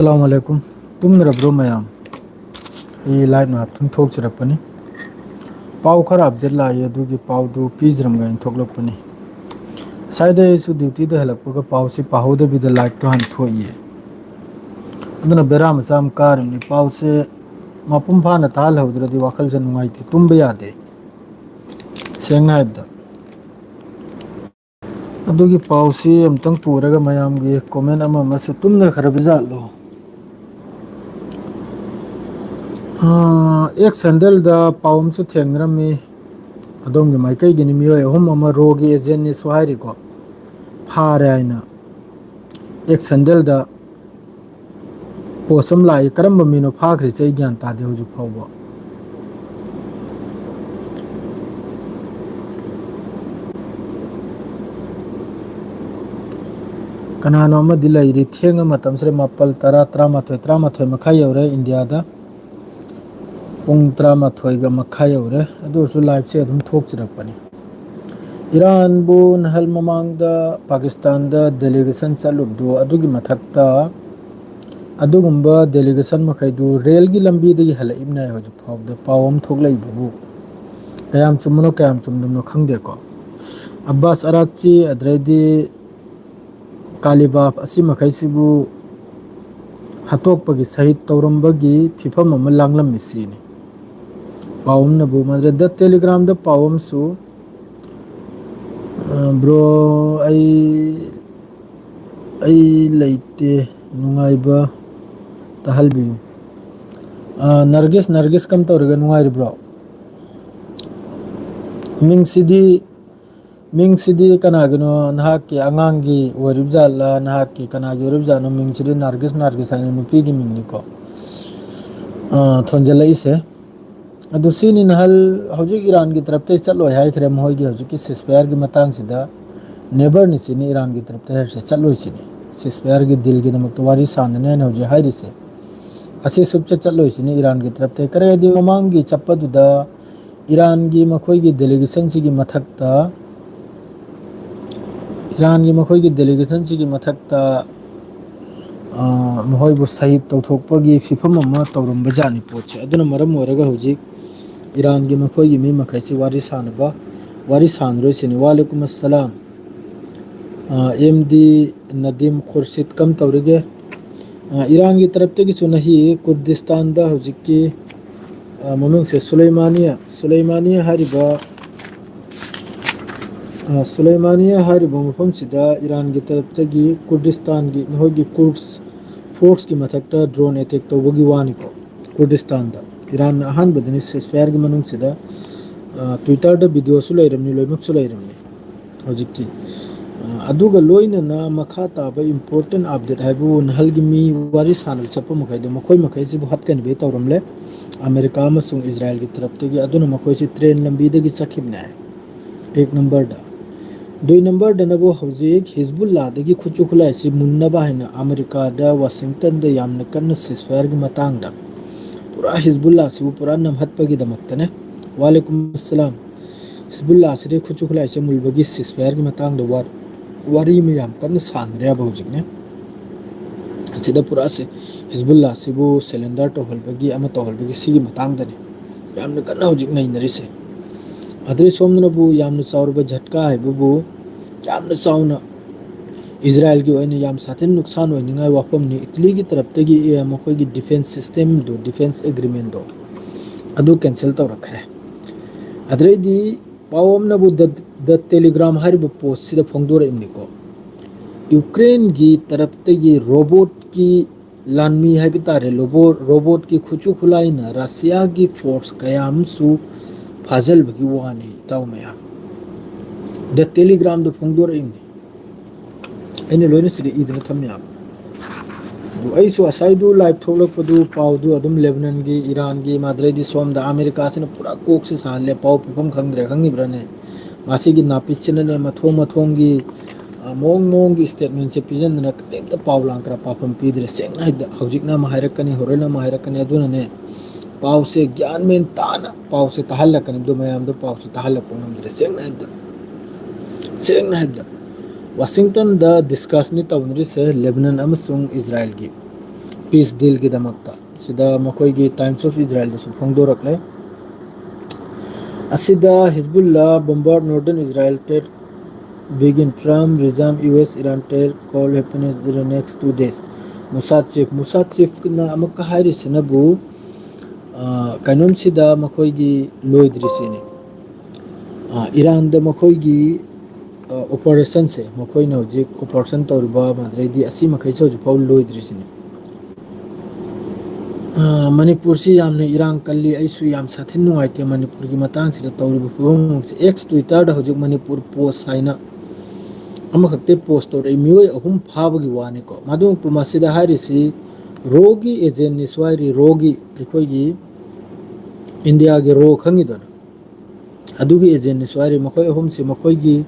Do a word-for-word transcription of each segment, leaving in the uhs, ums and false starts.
ꯑꯁꯂꯥꯃꯨ ꯑꯂꯥꯏꯀꯨꯝ꯫ ꯇꯨꯝꯗ꯭ꯔꯕ꯭ꯔꯣ ꯃꯌꯥꯝ? ꯑꯩ ꯂꯥꯏꯚ ꯉꯥꯛꯇꯪ ꯊꯣꯛꯆꯔꯛꯄꯅꯤ꯫ ꯄꯥꯎ ꯈꯔ ꯑꯞꯗꯦꯠ ꯂꯥꯛꯏ, ꯑꯗꯨꯒꯤ ꯄꯥꯎꯗꯨ ꯄꯤꯖꯔꯝꯒꯦ ꯍꯥꯏꯅ ꯊꯣꯛꯂꯛꯄꯅꯤ꯫ ꯉꯁꯥꯏꯗ ꯑꯩꯁꯨ ꯗ꯭ꯌꯨꯇꯤꯗ ꯍꯜꯂꯛꯄꯒ ꯄꯥꯎꯁꯤ ꯄꯥꯍꯧꯗꯕꯤꯗ ꯂꯥꯏꯚꯇꯣ ꯍꯥꯟꯅ ꯊꯣꯛꯏꯌꯦ꯫ ꯑꯗꯨꯅ ꯕꯦꯔꯥ ꯃꯆꯥ ꯑꯃ ꯀꯥꯔꯤꯕꯅꯤ꯫ ꯄꯥꯎꯁꯦ ꯃꯄꯨꯡ ꯐꯥꯅ ꯇꯥꯍꯜꯍꯧꯗ꯭ꯔꯗꯤ ꯋꯥꯈꯜꯁꯦ ꯅꯨꯡꯉꯥꯏꯇꯦ, ꯇꯨꯝꯕ ꯌꯥꯗꯦ, ꯁꯦꯡꯅ ꯍꯥꯏꯕꯗ꯫ ꯑꯗꯨꯒꯤ ꯄꯥꯎꯁꯤ ꯑꯃꯨꯛꯇꯪ ꯄꯨꯔꯒ ꯃꯌꯥꯝꯒꯤ ꯀꯣꯃꯦꯟ ꯑꯃ ꯑꯃꯁꯨ ꯇꯨꯝꯅꯈ꯭ꯔꯕ ꯖꯥꯠꯂꯣ? ꯑꯦꯛꯁ ꯍꯦꯟꯗꯜꯗ ꯄꯥꯎ ꯑꯃꯁꯨ ꯊꯦꯡꯅꯔꯝꯃꯤ꯫ ꯑꯗꯣꯝꯒꯤ ꯃꯥꯏꯀꯩꯒꯤꯅꯤ, ꯃꯤꯑꯣꯏ ꯑꯍꯨꯝ ꯑꯃ ꯔꯣꯒꯤ ꯑꯦꯖꯦꯟꯅꯤꯁꯨ ꯍꯥꯏꯔꯤꯀꯣ, ꯐꯥꯔꯦ ꯍꯥꯏꯅ꯫ ꯑꯦꯛꯁ ꯍꯦꯟꯗꯜꯗ ꯄꯣꯁ ꯑꯃ ꯂꯥꯛꯏ꯫ ꯀꯔꯝꯕ ꯃꯤꯅꯣ ꯐꯥꯈ꯭ꯔꯤꯁꯦ ꯑꯩ ꯒ꯭ꯌꯥꯟ ꯇꯥꯗꯦ ꯍꯧꯖꯤꯛ ꯐꯥꯎꯕ꯫ ꯀꯅꯥꯅꯣ ꯑꯃꯗꯤ ꯂꯩꯔꯤ꯫ ꯊꯦꯡꯉ ꯃꯇꯝꯁꯤꯗ ꯃꯥꯄꯜ, ꯇꯔꯥ, ꯇꯔꯥꯃꯥꯊꯣꯏ, ꯇꯔꯥꯃꯥꯊꯣꯏ ꯃꯈꯥꯏ ꯌꯧꯔꯦ ꯏꯟꯗꯤꯌꯥꯗ꯫ ꯄꯨꯡ ꯇꯔꯥꯃꯥꯊꯣꯏꯒ ꯃꯈꯥꯏ ꯌꯧꯔꯦ꯫ ꯑꯗꯨ ꯑꯣꯏꯔꯁꯨ ꯂꯥꯏꯚꯁꯦ ꯑꯗꯨꯝ ꯊꯣꯛꯆꯔꯛꯄꯅꯤ꯫ ꯏꯔꯥꯟꯕꯨ ꯅꯍꯥꯜ ꯃꯃꯥꯡꯗ ꯄꯥꯀꯤꯁꯇꯥꯟꯗ ꯗꯦꯂꯤꯒꯦꯁꯟ ꯆꯠꯂꯨꯕꯗꯨ, ꯑꯗꯨꯒꯤ ꯃꯊꯛꯇ ꯑꯗꯨꯒꯨꯝꯕ ꯗꯦꯂꯤꯒꯦꯁꯟ ꯃꯈꯩꯗꯨ ꯔꯦꯜꯒꯤ ꯂꯝꯕꯤꯗꯒꯤ ꯍꯜꯂꯛꯏꯕꯅꯦ ꯍꯧꯖꯤꯛ ꯐꯥꯎꯕꯗ ꯄꯥꯎ ꯑꯃ ꯊꯣꯛꯂꯛꯏꯕꯕꯨ꯫ ꯀꯌꯥꯝ ꯆꯨꯝꯕꯅꯣ, ꯀꯌꯥꯝ ꯆꯨꯝꯗꯕꯅꯣ ꯈꯪꯗꯦꯀꯣ꯫ ꯑꯕꯥꯁ ꯑꯔꯥꯛꯆꯤ, ꯑꯗꯩꯗꯤ ꯀꯥꯂꯤꯕꯥꯐ ꯑꯁꯤ ꯃꯈꯩꯁꯤꯕꯨ ꯍꯥꯠꯇꯣꯛꯄꯒꯤ, ꯁꯍꯤꯗ ꯇꯧꯔꯝꯕꯒꯤ ꯐꯤꯕꯝ ꯑꯃ ꯂꯥꯡꯂꯝꯃꯤ ꯁꯤꯅꯤ꯫ ꯄꯥꯎ ꯑꯃꯅꯕꯨ ꯃꯗꯨꯗ ꯗ ꯇꯦꯂꯤꯒ꯭ꯔꯥꯝꯗ ꯄꯥꯎ ꯑꯃꯁꯨ, ꯑ, ꯕ꯭ꯔꯣ, ꯑꯩ, ꯑꯩ ꯂꯩꯇꯦ, ꯅꯨꯡꯉꯥꯏꯕ ꯇꯥꯍꯜꯕꯤꯌꯨ꯫ ꯑ, ꯅꯔꯒꯤꯁ, ꯅꯔꯒꯤꯁ ꯀꯝ ꯇꯧꯔꯤꯒꯦ, ꯅꯨꯡꯉꯥꯏꯔꯤꯕ꯭ꯔꯣ? ꯃꯤꯡꯁꯤꯗꯤ, ꯃꯤꯡꯁꯤꯗꯤ ꯀꯅꯥꯒꯤꯅꯣ? ꯅꯍꯥꯛꯀꯤ ꯑꯉꯥꯡꯒꯤ ꯑꯣꯏꯔꯤꯕ ꯖꯥꯠꯂꯥ? ꯅꯍꯥꯛꯀꯤ ꯀꯅꯥꯒꯤ ꯑꯣꯏꯔꯤꯕ ꯖꯥꯠꯅꯣ? ꯃꯤꯡꯁꯤꯗꯤ ꯅꯥꯔꯒꯤꯁ, ꯅꯥꯔꯒꯤꯁ ꯍꯥꯏꯅ ꯅꯨꯄꯤꯒꯤ ꯃꯤꯡꯅꯤꯀꯣ, ꯑ, ꯊꯣꯟꯖꯜꯂꯛꯏꯁꯦ꯫ ꯑꯗꯨ ꯁꯤꯅꯤ ꯅꯍꯥꯜ ꯍꯧꯖꯤꯛ ꯏꯔꯥꯟꯒꯤ ꯇꯔꯞꯇꯩ ꯆꯠꯂꯣꯏ ꯍꯥꯏꯈ꯭ꯔꯦ, ꯃꯈꯣꯏꯒꯤ ꯍꯧꯖꯤꯛꯀꯤ ceasefire ꯒꯤ ꯃꯇꯥꯡꯁꯤꯗ꯫ Never ꯅꯤ ꯁꯤꯅꯤ ꯏꯔꯥꯟꯒꯤ ꯇꯔꯞꯇꯩ ꯍꯥꯏꯔꯤꯁꯦ, ꯆꯠꯂꯣꯏ ꯁꯤꯅꯤ꯫ Ceasefire ꯒꯤ deal ꯒꯤꯗꯃꯛꯇ ꯋꯥꯔꯤ ꯁꯥꯟꯅꯅꯤ ꯍꯥꯏꯅ ꯍꯧꯖꯤꯛ ꯍꯥꯏꯔꯤꯁꯦ꯫ ꯑꯁꯤ ꯁꯨꯞꯆꯠ ꯆꯠꯂꯣꯏ ꯁꯤꯅꯤ ꯏꯔꯥꯟꯒꯤ ꯇꯔꯞꯇꯩ꯫ ꯀꯔꯤꯒꯤꯗꯤ ꯃꯃꯥꯡꯒꯤ ꯆꯠꯄꯗꯨꯗ ꯏꯔꯥꯟꯒꯤ ꯃꯈꯣꯏꯒꯤ delegation ꯁꯤꯒꯤ ꯃꯊꯛꯇ, ꯏꯔꯥꯟꯒꯤ ꯃꯈꯣꯏꯒꯤ delegation ꯁꯤꯒꯤ ꯃꯊꯛꯇ ꯑ, ꯃꯈꯣꯏꯕꯨ ꯁꯍꯤꯗ ꯇꯧꯊꯣꯛꯄꯒꯤ ꯐꯤꯕꯝ ꯑꯃ ꯇꯧꯔꯝꯕꯖꯥꯠꯅꯤ ꯄꯣꯠꯁꯦ꯫ ꯑꯗꯨꯅ ꯃꯔꯝ ꯑꯣꯏꯔꯒ ꯍꯧꯖꯤꯛ ꯏꯔꯥꯟꯒꯤ ꯃꯈꯣꯏꯒꯤ ꯃꯤ ꯃꯈꯩꯁꯤ ꯋꯥꯔꯤ ꯁꯥꯟꯅꯕ, ꯋꯥꯔꯤ ꯁꯥꯟꯅꯔꯣꯏꯁꯤꯅꯤ꯫ ꯋꯥꯂꯦꯀꯨꯝ ꯑꯁꯂꯥꯝ꯫ ꯑ, ꯑꯦꯝ ꯗꯤ ꯅꯗꯤꯝ ꯈꯨꯔꯁꯤꯠ, ꯀꯝ ꯇꯧꯔꯤꯒꯦ? ꯑ, ꯏꯔꯥꯟꯒꯤ ꯇꯔꯞꯇꯒꯤꯁꯨ ꯅꯍꯤ ꯀꯨꯔꯗꯤꯁꯇꯥꯟꯗ ꯍꯧꯖꯤꯛꯀꯤ, ꯑ, ꯃꯃꯤꯡꯁꯦ ꯁꯨꯂꯩꯃꯥꯅꯤꯌꯥ, ꯁꯨꯂꯩꯃꯥꯅꯤꯌꯥ ꯍꯥꯏꯔꯤꯕ, ꯑ, ꯁꯨꯂꯩꯃꯥꯅꯤꯌꯥ ꯍꯥꯏꯔꯤꯕ ꯃꯐꯝꯁꯤꯗ ꯏꯔꯥꯟꯒꯤ ꯇꯔꯞꯇꯒꯤ ꯀꯨꯔꯗꯤꯁꯇꯥꯟꯒꯤ ꯃꯈꯣꯏꯒꯤ ꯀꯨꯔꯗ ꯐꯣꯔꯁꯀꯤ ꯃꯊꯛꯇ ꯗ꯭ꯔꯣꯟ ꯑꯦꯇꯦꯛ ꯇꯧꯕꯒꯤ ꯋꯥꯅꯤꯀꯣ꯫ ꯀꯨꯔꯗꯤꯁꯇꯥꯟꯗ ꯏꯔꯥꯟꯅ ꯑꯍꯥꯟꯕꯗꯅꯤ ceasefire ꯒꯤ ꯃꯅꯨꯡꯁꯤꯗ, ꯑ, Twitter ꯗ video ꯁꯨ ꯂꯩꯔꯝꯅꯤ, ꯂꯣꯏꯅꯃꯛꯁꯨ ꯂꯩꯔꯝꯅꯤ꯫ ꯍꯧꯖꯤꯛꯇꯤ, ꯑ, ꯑꯗꯨꯒ ꯂꯣꯏꯅꯅ ꯃꯈꯥ ꯇꯥꯕ important update ꯍꯥꯏꯕꯕꯨ ꯅꯍꯜꯒꯤ ꯃꯤ ꯋꯥꯔꯤ ꯁꯥꯟꯅꯕ ꯆꯠꯄ ꯃꯈꯩꯗꯣ ꯃꯈꯣꯏ ꯃꯈꯩꯁꯤꯕꯨ ꯍꯠꯀꯅꯤꯕꯩ ꯇꯧꯔꯝꯂꯦ꯫ ꯑꯃꯦꯔꯤꯀꯥ ꯑꯃꯁꯨꯡ ꯏꯖꯔꯥꯏꯜꯒꯤ ꯇꯔꯞꯇꯒꯤ, ꯑꯗꯨꯅ ꯃꯈꯣꯏꯁꯤ train ꯂꯝꯕꯤꯗꯒꯤ ꯆꯠꯈꯤꯕꯅꯦ ꯍꯥꯏ꯫ ꯑꯦꯛ ꯅꯝꯕꯔꯗ꯫ ꯗꯨꯏ ꯅꯝꯕꯔꯗꯅꯕꯨ ꯍꯧꯖꯤꯛ ꯍꯤꯖꯕꯨꯜꯂꯥꯗꯒꯤ ꯈꯨꯠꯁꯨ ꯈꯨꯠꯂꯥꯏꯁꯤ ꯃꯨꯟꯅꯕ ꯍꯥꯏꯅ ꯑꯃꯦꯔꯤꯀꯥꯗ, ꯋꯥꯁꯤꯡꯇꯟꯗ ꯌꯥꯝꯅ ꯀꯟꯅ ceasefire ꯒꯤ ꯃꯇꯥꯡꯗ ꯄꯨꯔꯥ ꯍꯤꯖꯕꯨꯜꯂꯥꯁꯤꯕꯨ ꯄꯨꯔꯥ ꯅꯝꯍꯠꯄꯒꯤꯗꯃꯛꯇꯅꯦ꯫ ꯋꯥꯂꯦꯀꯨꯝ ꯑꯁꯂꯥꯝ꯫ ꯍꯤꯖꯕꯨꯜꯂꯥꯁꯤꯗꯤ ꯈꯨꯠꯁꯨ ꯈꯨꯠꯂꯥꯏꯁꯦ ꯃꯨꯜꯕꯒꯤ ceasefire ꯒꯤ ꯃꯇꯥꯡꯗ ꯋꯥ-, ꯋꯥꯔꯤ ꯑꯃ ꯌꯥꯝ ꯀꯟꯅ ꯁꯥꯟꯅꯔꯦꯕ ꯍꯧꯖꯤꯛꯅꯦ꯫ ꯑꯁꯤꯗ ꯄꯨꯔꯥ ꯁꯤ ꯍꯤꯖꯕꯨꯜꯂꯥꯁꯤꯕꯨ surrender ꯇꯧꯍꯜꯕꯒꯤ ꯑꯃ ꯇꯧꯍꯜꯕꯒꯤ ꯁꯤꯒꯤ ꯃꯇꯥꯡꯗꯅꯤ ꯌꯥꯝꯅ ꯀꯟꯅ ꯍꯧꯖꯤꯛ ꯅꯩꯅꯔꯤꯁꯦ꯫ ꯑꯗꯩ ꯁꯣꯝꯗꯅꯕꯨ ꯌꯥꯝꯅ ꯆꯥꯎꯔꯕ ꯖꯠꯀꯥ ꯍꯥꯏꯕꯕꯨ ꯌꯥꯝꯅ ꯆꯥꯎꯅ ꯏꯖꯔꯥꯏꯜꯒꯤ ꯑꯣꯏꯅ ꯌꯥꯝ ꯁꯥꯊꯤꯅ ꯅꯨꯛꯁꯥꯟ ꯑꯣꯏꯅꯤꯡꯉꯥꯏ ꯋꯥꯐꯝꯅꯤ꯫ ꯏꯇꯂꯤꯒꯤ ꯇꯔꯞꯇꯒꯤ, ꯑꯦ, ꯃꯈꯣꯏꯒꯤ defence system ꯗꯣ, defence agreement ꯗꯣ, ꯑꯗꯨ cancel ꯇꯧꯔꯛꯈ꯭ꯔꯦ꯫ ꯑꯗꯩꯗꯤ ꯄꯥꯎ ꯑꯃꯅꯕꯨ The, The Telegram ꯍꯥꯏꯔꯤꯕ post ꯁꯤꯗ ꯐꯣꯡꯗꯣꯔꯛꯏꯕꯅꯤꯀꯣ꯫ ꯌꯨꯀ꯭ꯔꯦꯟꯒꯤ ꯇꯔꯞꯇꯒꯤ robot ꯀꯤ ꯂꯥꯟꯃꯤ ꯍꯥꯏꯕ ꯇꯥꯔꯦ, ꯂꯣꯕꯣ-, robot ꯀꯤ ꯈꯨꯠꯁꯨ ꯈꯨꯠꯂꯥꯏꯅ ꯔꯁꯤꯌꯥꯒꯤ force ꯀꯌꯥ ꯑꯃꯁꯨ ꯐꯥꯖꯤꯜꯕꯒꯤ ꯋꯥꯅꯤ, ꯏꯇꯥꯎ ꯃꯌꯥꯝ꯫ The Telegram ꯗ ꯐꯣꯡꯗꯣꯔꯛꯏꯕꯅꯤ꯫ ꯑꯩꯅ ꯂꯣꯏꯅ ꯁꯤꯗ ꯏꯗꯅ ꯊꯝꯃꯤ ꯍꯥꯏꯕ꯫ ꯑꯗꯨ ꯑꯩꯁꯨ ꯉꯁꯥꯏꯗꯨ live ꯊꯣꯛꯂꯛꯄꯗꯨ ꯄꯥꯎꯗꯨ ꯑꯗꯨꯝ ꯂꯦꯕꯅꯟꯒꯤ, ꯏꯔꯥꯟꯒꯤ, ꯃꯥꯗ꯭ꯔꯩꯗꯤ ꯁꯣꯝꯗ ꯑꯃꯦꯔꯤꯀꯥꯁꯤꯅ ꯄꯨꯔꯥ ꯀꯣꯛꯁꯤ ꯁꯥꯍꯜꯂꯦ, ꯄꯥꯎ ꯄꯤꯐꯝ ꯈꯪꯗ꯭ꯔꯦ, ꯈꯪꯉꯤꯕ꯭ꯔꯥꯅꯦ? ꯃꯁꯤꯒꯤ ꯅꯥꯄꯤꯠꯁꯤꯅꯅꯦ, ꯃꯊꯣꯡ ꯃꯊꯣꯡꯒꯤ, ꯑ, ꯃꯑꯣꯡ ꯃꯑꯣꯡꯒꯤ statement ꯁꯦ ꯄꯤꯖꯟꯗꯅ ꯀꯔꯤꯝꯇ ꯄꯥꯎ ꯂꯥꯡ ꯈꯔ ꯄꯥꯐꯝ ꯄꯤꯗ꯭ꯔꯦ꯫ ꯁꯦꯡꯅ ꯍꯥꯏꯕꯗ ꯍꯧꯖꯤꯛꯅ ꯑꯃ ꯍꯥꯏꯔꯛꯀꯅꯤ, ꯍꯣꯔꯦꯟ ꯑꯃ ꯍꯥꯏꯔꯛꯀꯅꯤ꯫ ꯑꯗꯨꯅꯅꯦ, ꯄꯥꯎꯁꯦ ꯒ꯭ꯌꯥꯟ ꯃꯦꯟ ꯇꯥꯅ ꯄꯥꯎꯁꯦ ꯇꯥꯍꯜꯂꯛꯀꯅꯤ꯫ ꯑꯗꯨ ꯃꯌꯥꯝꯗꯣ ꯄꯥꯎꯁꯦ ꯇꯥꯍꯜꯂꯛꯄ ꯉꯝꯗ꯭ꯔꯦ꯫ ꯁꯦꯡꯅ ꯍꯥꯏꯕꯗ, ꯁꯦꯡꯅ ꯍꯥꯏꯕꯗ, ꯋꯥꯁꯤꯡꯇꯟꯗ ꯗꯤꯁꯀꯁꯅꯤ ꯇꯧꯅꯔꯤꯁꯦ ꯂꯦꯕꯅꯟ ꯑꯃꯁꯨꯡ ꯏꯖꯔꯥꯏꯜꯒꯤ ꯄꯤꯁ ꯗꯤꯜꯒꯤꯗꯃꯛꯇ꯫ ꯁꯤꯗ ꯃꯈꯣꯏꯒꯤ ꯇꯥꯏꯝꯁ ꯑꯣꯐ ꯏꯖꯔꯥꯏꯜꯗꯁꯨ ꯐꯣꯡꯗꯣꯔꯛꯂꯦ꯫ ꯑꯁꯤꯗ ꯍꯤꯖꯕꯨꯜꯂꯥ ꯕꯣꯝꯕꯥꯔ ꯅꯣꯔꯗꯔꯟ ꯏꯖꯔꯥꯏꯜ ꯇꯦꯠ ꯕꯤꯒꯤꯟ ꯇ꯭ꯔꯝ ꯔꯤꯖꯥꯝ ꯌꯨ ꯑꯦꯁ ꯏꯔꯥꯟ ꯇꯦꯠ ꯀꯣꯜ ꯍꯦꯄꯅꯦꯁ ꯗ ꯅꯦꯛꯁ ꯇꯨ ꯗꯦꯁ꯫ ꯃꯨꯁꯥꯗ ꯆꯤꯐ ꯃꯨꯁꯥꯗ ꯆꯤꯐꯅ ꯑꯃꯨꯛꯀ ꯍꯥꯏꯔꯤꯁꯤꯅꯕꯨ ꯀꯩꯅꯣꯝꯁꯤꯗ ꯃꯈꯣꯏꯒꯤ ꯂꯣꯏꯗ꯭ꯔꯤꯁꯤꯅꯤ꯫ ꯏꯔꯥꯟꯗ ꯃꯈꯣꯏꯒꯤ ꯑꯣꯄꯔꯦꯁꯟꯁꯦ, ꯃꯈꯣꯏꯅ ꯍꯧꯖꯤꯛ ꯑꯣꯄꯔꯦꯁꯟ ꯇꯧꯔꯤꯕ ꯃꯗꯨꯗꯩꯗꯤ ꯑꯁꯤ ꯃꯈꯩꯁꯦ ꯍꯧꯖꯤꯛꯐꯥꯎ ꯂꯣꯏꯗ꯭ꯔꯤꯁꯤꯅꯤ꯫ ꯃꯅꯤꯄꯨꯔꯁꯤ ꯌꯥꯝꯅ ꯏꯔꯥꯡ ꯀꯜꯂꯤ꯫ ꯑꯩꯁꯨ ꯌꯥꯝ ꯁꯥꯊꯤꯅ ꯅꯨꯡꯉꯥꯏꯇꯦ ꯃꯅꯤꯄꯨꯔꯒꯤ ꯃꯇꯥꯡꯁꯤꯗ ꯇꯧꯔꯤꯕ ꯐꯤꯕꯝꯁꯦ꯫ ꯑꯦꯛꯁ ꯇ꯭ꯋꯤꯇꯔꯗ ꯍꯧꯖꯤꯛ ꯃꯅꯤꯄꯨꯔ ꯄꯣꯁ ꯍꯥꯏꯅ ꯑꯃꯈꯛꯇꯤ ꯄꯣꯁ ꯇꯧꯔꯛꯏ, ꯃꯤꯑꯣꯏ ꯑꯍꯨꯝ ꯐꯥꯕꯒꯤ ꯋꯥꯅꯤꯀꯣ꯫ ꯃꯗꯨ ꯃꯁꯤꯗ ꯍꯥꯏꯔꯤꯁꯤ ꯔꯣꯒꯤ ꯑꯦꯖꯦꯟꯅꯤ ꯁ꯭ꯋꯥꯏꯔꯤ, ꯔꯣꯒꯤ, ꯑꯩꯈꯣꯏꯒꯤ ꯏꯟꯗꯤꯌꯥꯒꯤ ꯔꯣ ꯈꯪꯉꯤꯗꯅ, ꯑꯗꯨꯒꯤ ꯑꯦꯖꯦꯟꯅꯤ ꯁ꯭ꯋꯥꯏꯔꯤ꯫ ꯃꯈꯣꯏ ꯑꯍꯨꯝꯁꯤ ꯃꯈꯣꯏꯒꯤ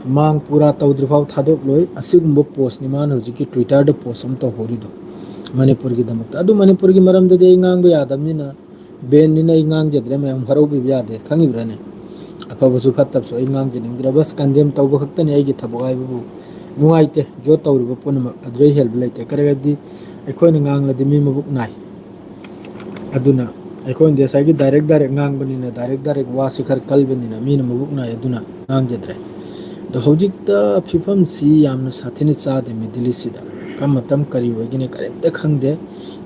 ꯃꯥꯡ ꯄꯨꯔꯥ ꯇꯧꯗ꯭ꯔꯤꯐꯥꯎ ꯊꯥꯗꯣꯛꯂꯣꯏ꯫ ꯑꯁꯤꯒꯨꯝꯕ ꯄꯣꯁꯅꯤ ꯃꯥꯅ ꯍꯧꯖꯤꯛꯀꯤ ꯇ꯭ꯋꯤꯇꯔꯗ ꯄꯣꯁ ꯑꯃ ꯇꯧꯍꯧꯔꯤꯗꯣ ꯃꯅꯤꯄꯨꯔꯒꯤꯗꯃꯛꯇ꯫ ꯑꯗꯨ ꯃꯅꯤꯄꯨꯔꯒꯤ ꯃꯔꯝꯗꯗꯤ ꯑꯩ ꯉꯥꯡꯕ ꯌꯥꯗꯕꯅꯤꯅ, ꯕꯦꯟꯅꯤꯅ ꯑꯩ ꯉꯥꯡꯖꯗ꯭ꯔꯦ, ꯃꯌꯥꯝ ꯍꯔꯥꯎꯕꯤꯕ ꯌꯥꯗꯦ, ꯈꯪꯉꯤꯕ꯭ꯔꯥꯅꯦ? ꯑꯐꯕꯁꯨ ꯐꯠꯇꯕꯁꯨ ꯑꯩ ꯉꯥꯡꯖꯅꯤꯡꯗ꯭ꯔꯦ꯫ ꯕꯁ ꯀꯟꯗꯦꯝ ꯇꯧꯕ ꯈꯛꯇꯅꯤ ꯑꯩꯒꯤ ꯊꯕꯛ ꯍꯥꯏꯕꯕꯨ꯫ ꯅꯨꯡꯉꯥꯏꯇꯦ, ꯖꯣꯠ ꯇꯧꯔꯤꯕ ꯄꯨꯝꯅꯃꯛ ꯑꯗꯨꯗꯩ ꯍꯦꯜꯕ ꯂꯩꯇꯦ꯫ ꯀꯔꯤꯒꯤꯗꯤ ꯑꯩꯈꯣꯏꯅ ꯉꯥꯡꯂꯗꯤ ꯃꯤ ꯃꯕꯨꯛ ꯅꯥꯏ꯫ ꯑꯗꯨꯅ ꯑꯩꯈꯣꯏꯅꯗꯤ ꯉꯁꯥꯏꯒꯤ ꯗꯥꯏꯔꯦꯛ ꯗꯥꯏꯔꯦꯛ ꯉꯥꯡꯕꯅꯤꯅ, ꯗꯥꯏꯔꯦꯛ ꯗꯥꯏꯔꯦꯛ ꯋꯥꯁꯤ ꯈꯔ ꯀꯜꯕꯅꯤꯅ ꯃꯤꯅ ꯃꯕꯨꯛ ꯅꯥꯏ, ꯑꯗꯨꯅ ꯉꯥꯡꯖꯗ꯭ꯔꯦ꯫ ꯑꯗꯣ ꯍꯧꯖꯤꯛꯇ ꯐꯤꯕꯝꯁꯤ ꯌꯥꯝꯅ ꯁꯥꯊꯤꯅ ꯆꯥꯗꯦ ꯃꯤꯗꯜ ꯏꯁꯁꯤꯗ꯫ ꯀꯔꯝꯕ ꯃꯇꯝ ꯀꯔꯤ ꯑꯣꯏꯒꯅꯤ ꯀꯔꯤꯝꯇ ꯈꯪꯗꯦ꯫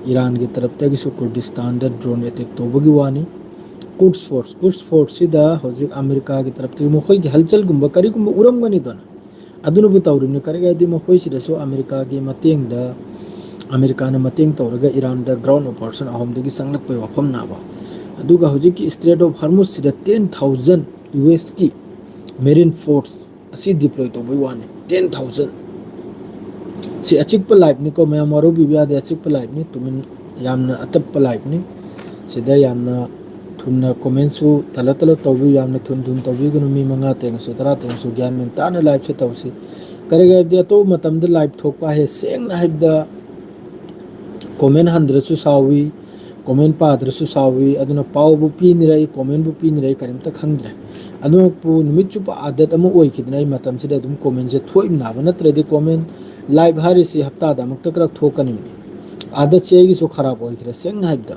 ꯏꯔꯥꯟꯒꯤ ꯇꯔꯞꯇꯒꯤꯁꯨ ꯀꯨꯔꯗꯤꯁꯇꯥꯟꯗ ꯗ꯭ꯔꯣꯟ ꯑꯦꯇꯦꯛ ꯇꯧꯕꯒꯤ ꯋꯥꯅꯤ꯫ ꯀꯨꯗꯁ ꯐꯣꯔꯁ, ꯀꯨꯗꯁ ꯐꯣꯔꯁꯁꯤꯗ ꯍꯧꯖꯤꯛ ꯑꯃꯦꯔꯤꯀꯥꯒꯤ ꯇꯔꯞꯇꯒꯤ ꯃꯈꯣꯏꯒꯤ ꯍꯜꯆꯜꯒꯨꯝꯕ ꯀꯔꯤꯒꯨꯝꯕ ꯎꯔꯝꯒꯅꯤꯗꯅ꯫ ꯑꯗꯨꯅꯕꯨ ꯇꯧꯔꯤꯕꯅꯤ꯫ ꯀꯔꯤꯒꯤ ꯍꯥꯏꯗꯤ ꯃꯈꯣꯏꯁꯤꯗꯁꯨ ꯑꯃꯦꯔꯤꯀꯥꯒꯤ ꯃꯇꯦꯡꯗ, ꯑꯃꯦꯔꯤꯀꯥꯅ ꯃꯇꯦꯡ ꯇꯧꯔꯒ ꯏꯔꯥꯟꯗ ꯒ꯭ꯔꯥꯎꯟ ꯑꯣꯄꯔꯦꯁꯟ ꯑꯍꯨꯝꯗꯒꯤ ꯆꯪꯂꯛꯄꯒꯤ ꯋꯥꯐꯝ ꯅꯥꯕ꯫ ꯑꯗꯨꯒ ꯍꯧꯖꯤꯛꯀꯤ ꯏꯁꯇ꯭ꯔꯦꯠ ꯑꯣꯐ ꯍꯔꯃꯨꯁꯁꯤꯗ ꯇꯦꯟ ꯊꯥꯎꯖꯟ ꯌꯨ ꯑꯦꯁꯀꯤ ꯃꯦꯔꯤꯟ ꯐꯣꯔꯁ ꯑꯁꯤ ꯗꯤꯄ꯭ꯂꯣꯏ ꯇꯧꯕꯒꯤ ꯋꯥꯅꯤ꯫ Ten thousand. ꯁꯤ ꯑꯆꯤꯛꯄ ꯂꯥꯏꯐꯅꯤꯀꯣ ꯃꯌꯥꯝ, ꯋꯥꯔꯧꯕꯤꯕ ꯌꯥꯗꯦ, ꯑꯆꯤꯛꯄ ꯂꯥꯏꯐꯅꯤ, ꯇꯨꯃꯤꯟ, ꯌꯥꯝꯅ ꯑꯇꯞꯄ ꯂꯥꯏꯐꯅꯤ꯫ ꯁꯤꯗ ꯌꯥꯝꯅ ꯊꯨꯅ ꯀꯣꯃꯦꯟꯁꯨ ꯇꯂꯞ ꯇꯂꯞ ꯇꯧꯕꯤꯌꯨ, ꯌꯥꯝꯅ ꯊꯨꯅ ꯊꯨꯅ ꯇꯧꯕꯤꯒꯅꯨ꯫ ꯃꯤ ꯃꯉꯥ ꯇꯦꯡꯉꯁꯨ ꯇꯔꯥ ꯇꯦꯡꯉꯁꯨ ꯒ꯭ꯌꯥꯟ ꯃꯦꯟ ꯇꯥꯅ ꯂꯥꯏꯐꯁꯦ ꯇꯧꯁꯤ꯫ ꯀꯔꯤꯒꯤ ꯍꯥꯏꯕꯗꯤ ꯑꯇꯣꯞꯄ ꯃꯇꯝꯗ ꯂꯥꯏꯐ ꯊꯣꯛꯄ ꯍꯥꯏꯁꯦ ꯁꯦꯡꯅ ꯍꯥꯏꯕꯗ ꯀꯣꯃꯦꯟ ꯍꯟꯗ꯭ꯔꯁꯨ ꯁꯥꯎꯏ, ꯀꯣꯃꯦꯟ ꯄꯥꯗ꯭ꯔꯁꯨ ꯁꯥꯎꯏ꯫ ꯑꯗꯨꯅ ꯄꯥꯎꯕꯨ ꯄꯤꯅꯤꯔ ꯑꯩ ꯀꯣꯃꯦꯟꯕꯨ ꯄꯤꯅꯤꯔ ꯑꯩ ꯀꯔꯤꯝꯇ ꯈꯪꯗ꯭ꯔꯦ꯫ ꯑꯗꯨꯃꯛꯄꯨ ꯅꯨꯃꯤꯠ ꯆꯨꯞꯄ ꯑꯥꯗꯠ ꯑꯃ ꯑꯣꯏꯈꯤꯗꯅ ꯑꯩ ꯃꯇꯝꯁꯤꯗ ꯑꯗꯨꯝ ꯀꯣꯃꯦꯟꯁꯦ ꯊꯣꯛꯏꯕꯅꯕ, ꯅꯠꯇ꯭ꯔꯗꯤ ꯀꯣꯃꯦꯟ ꯂꯥꯏꯚ ꯍꯥꯏꯔꯤꯁꯤ ꯍꯞꯇꯥꯗ ꯑꯃꯨꯛꯇ ꯈꯔ ꯊꯣꯛꯀꯅꯤꯕꯅꯤ꯫ ꯑꯥꯗꯠꯁꯦ ꯑꯩꯒꯤꯁꯨ ꯈꯔꯥꯞ ꯑꯣꯏꯈ꯭ꯔꯦ ꯁꯦꯡꯅ ꯍꯥꯏꯕꯗ꯫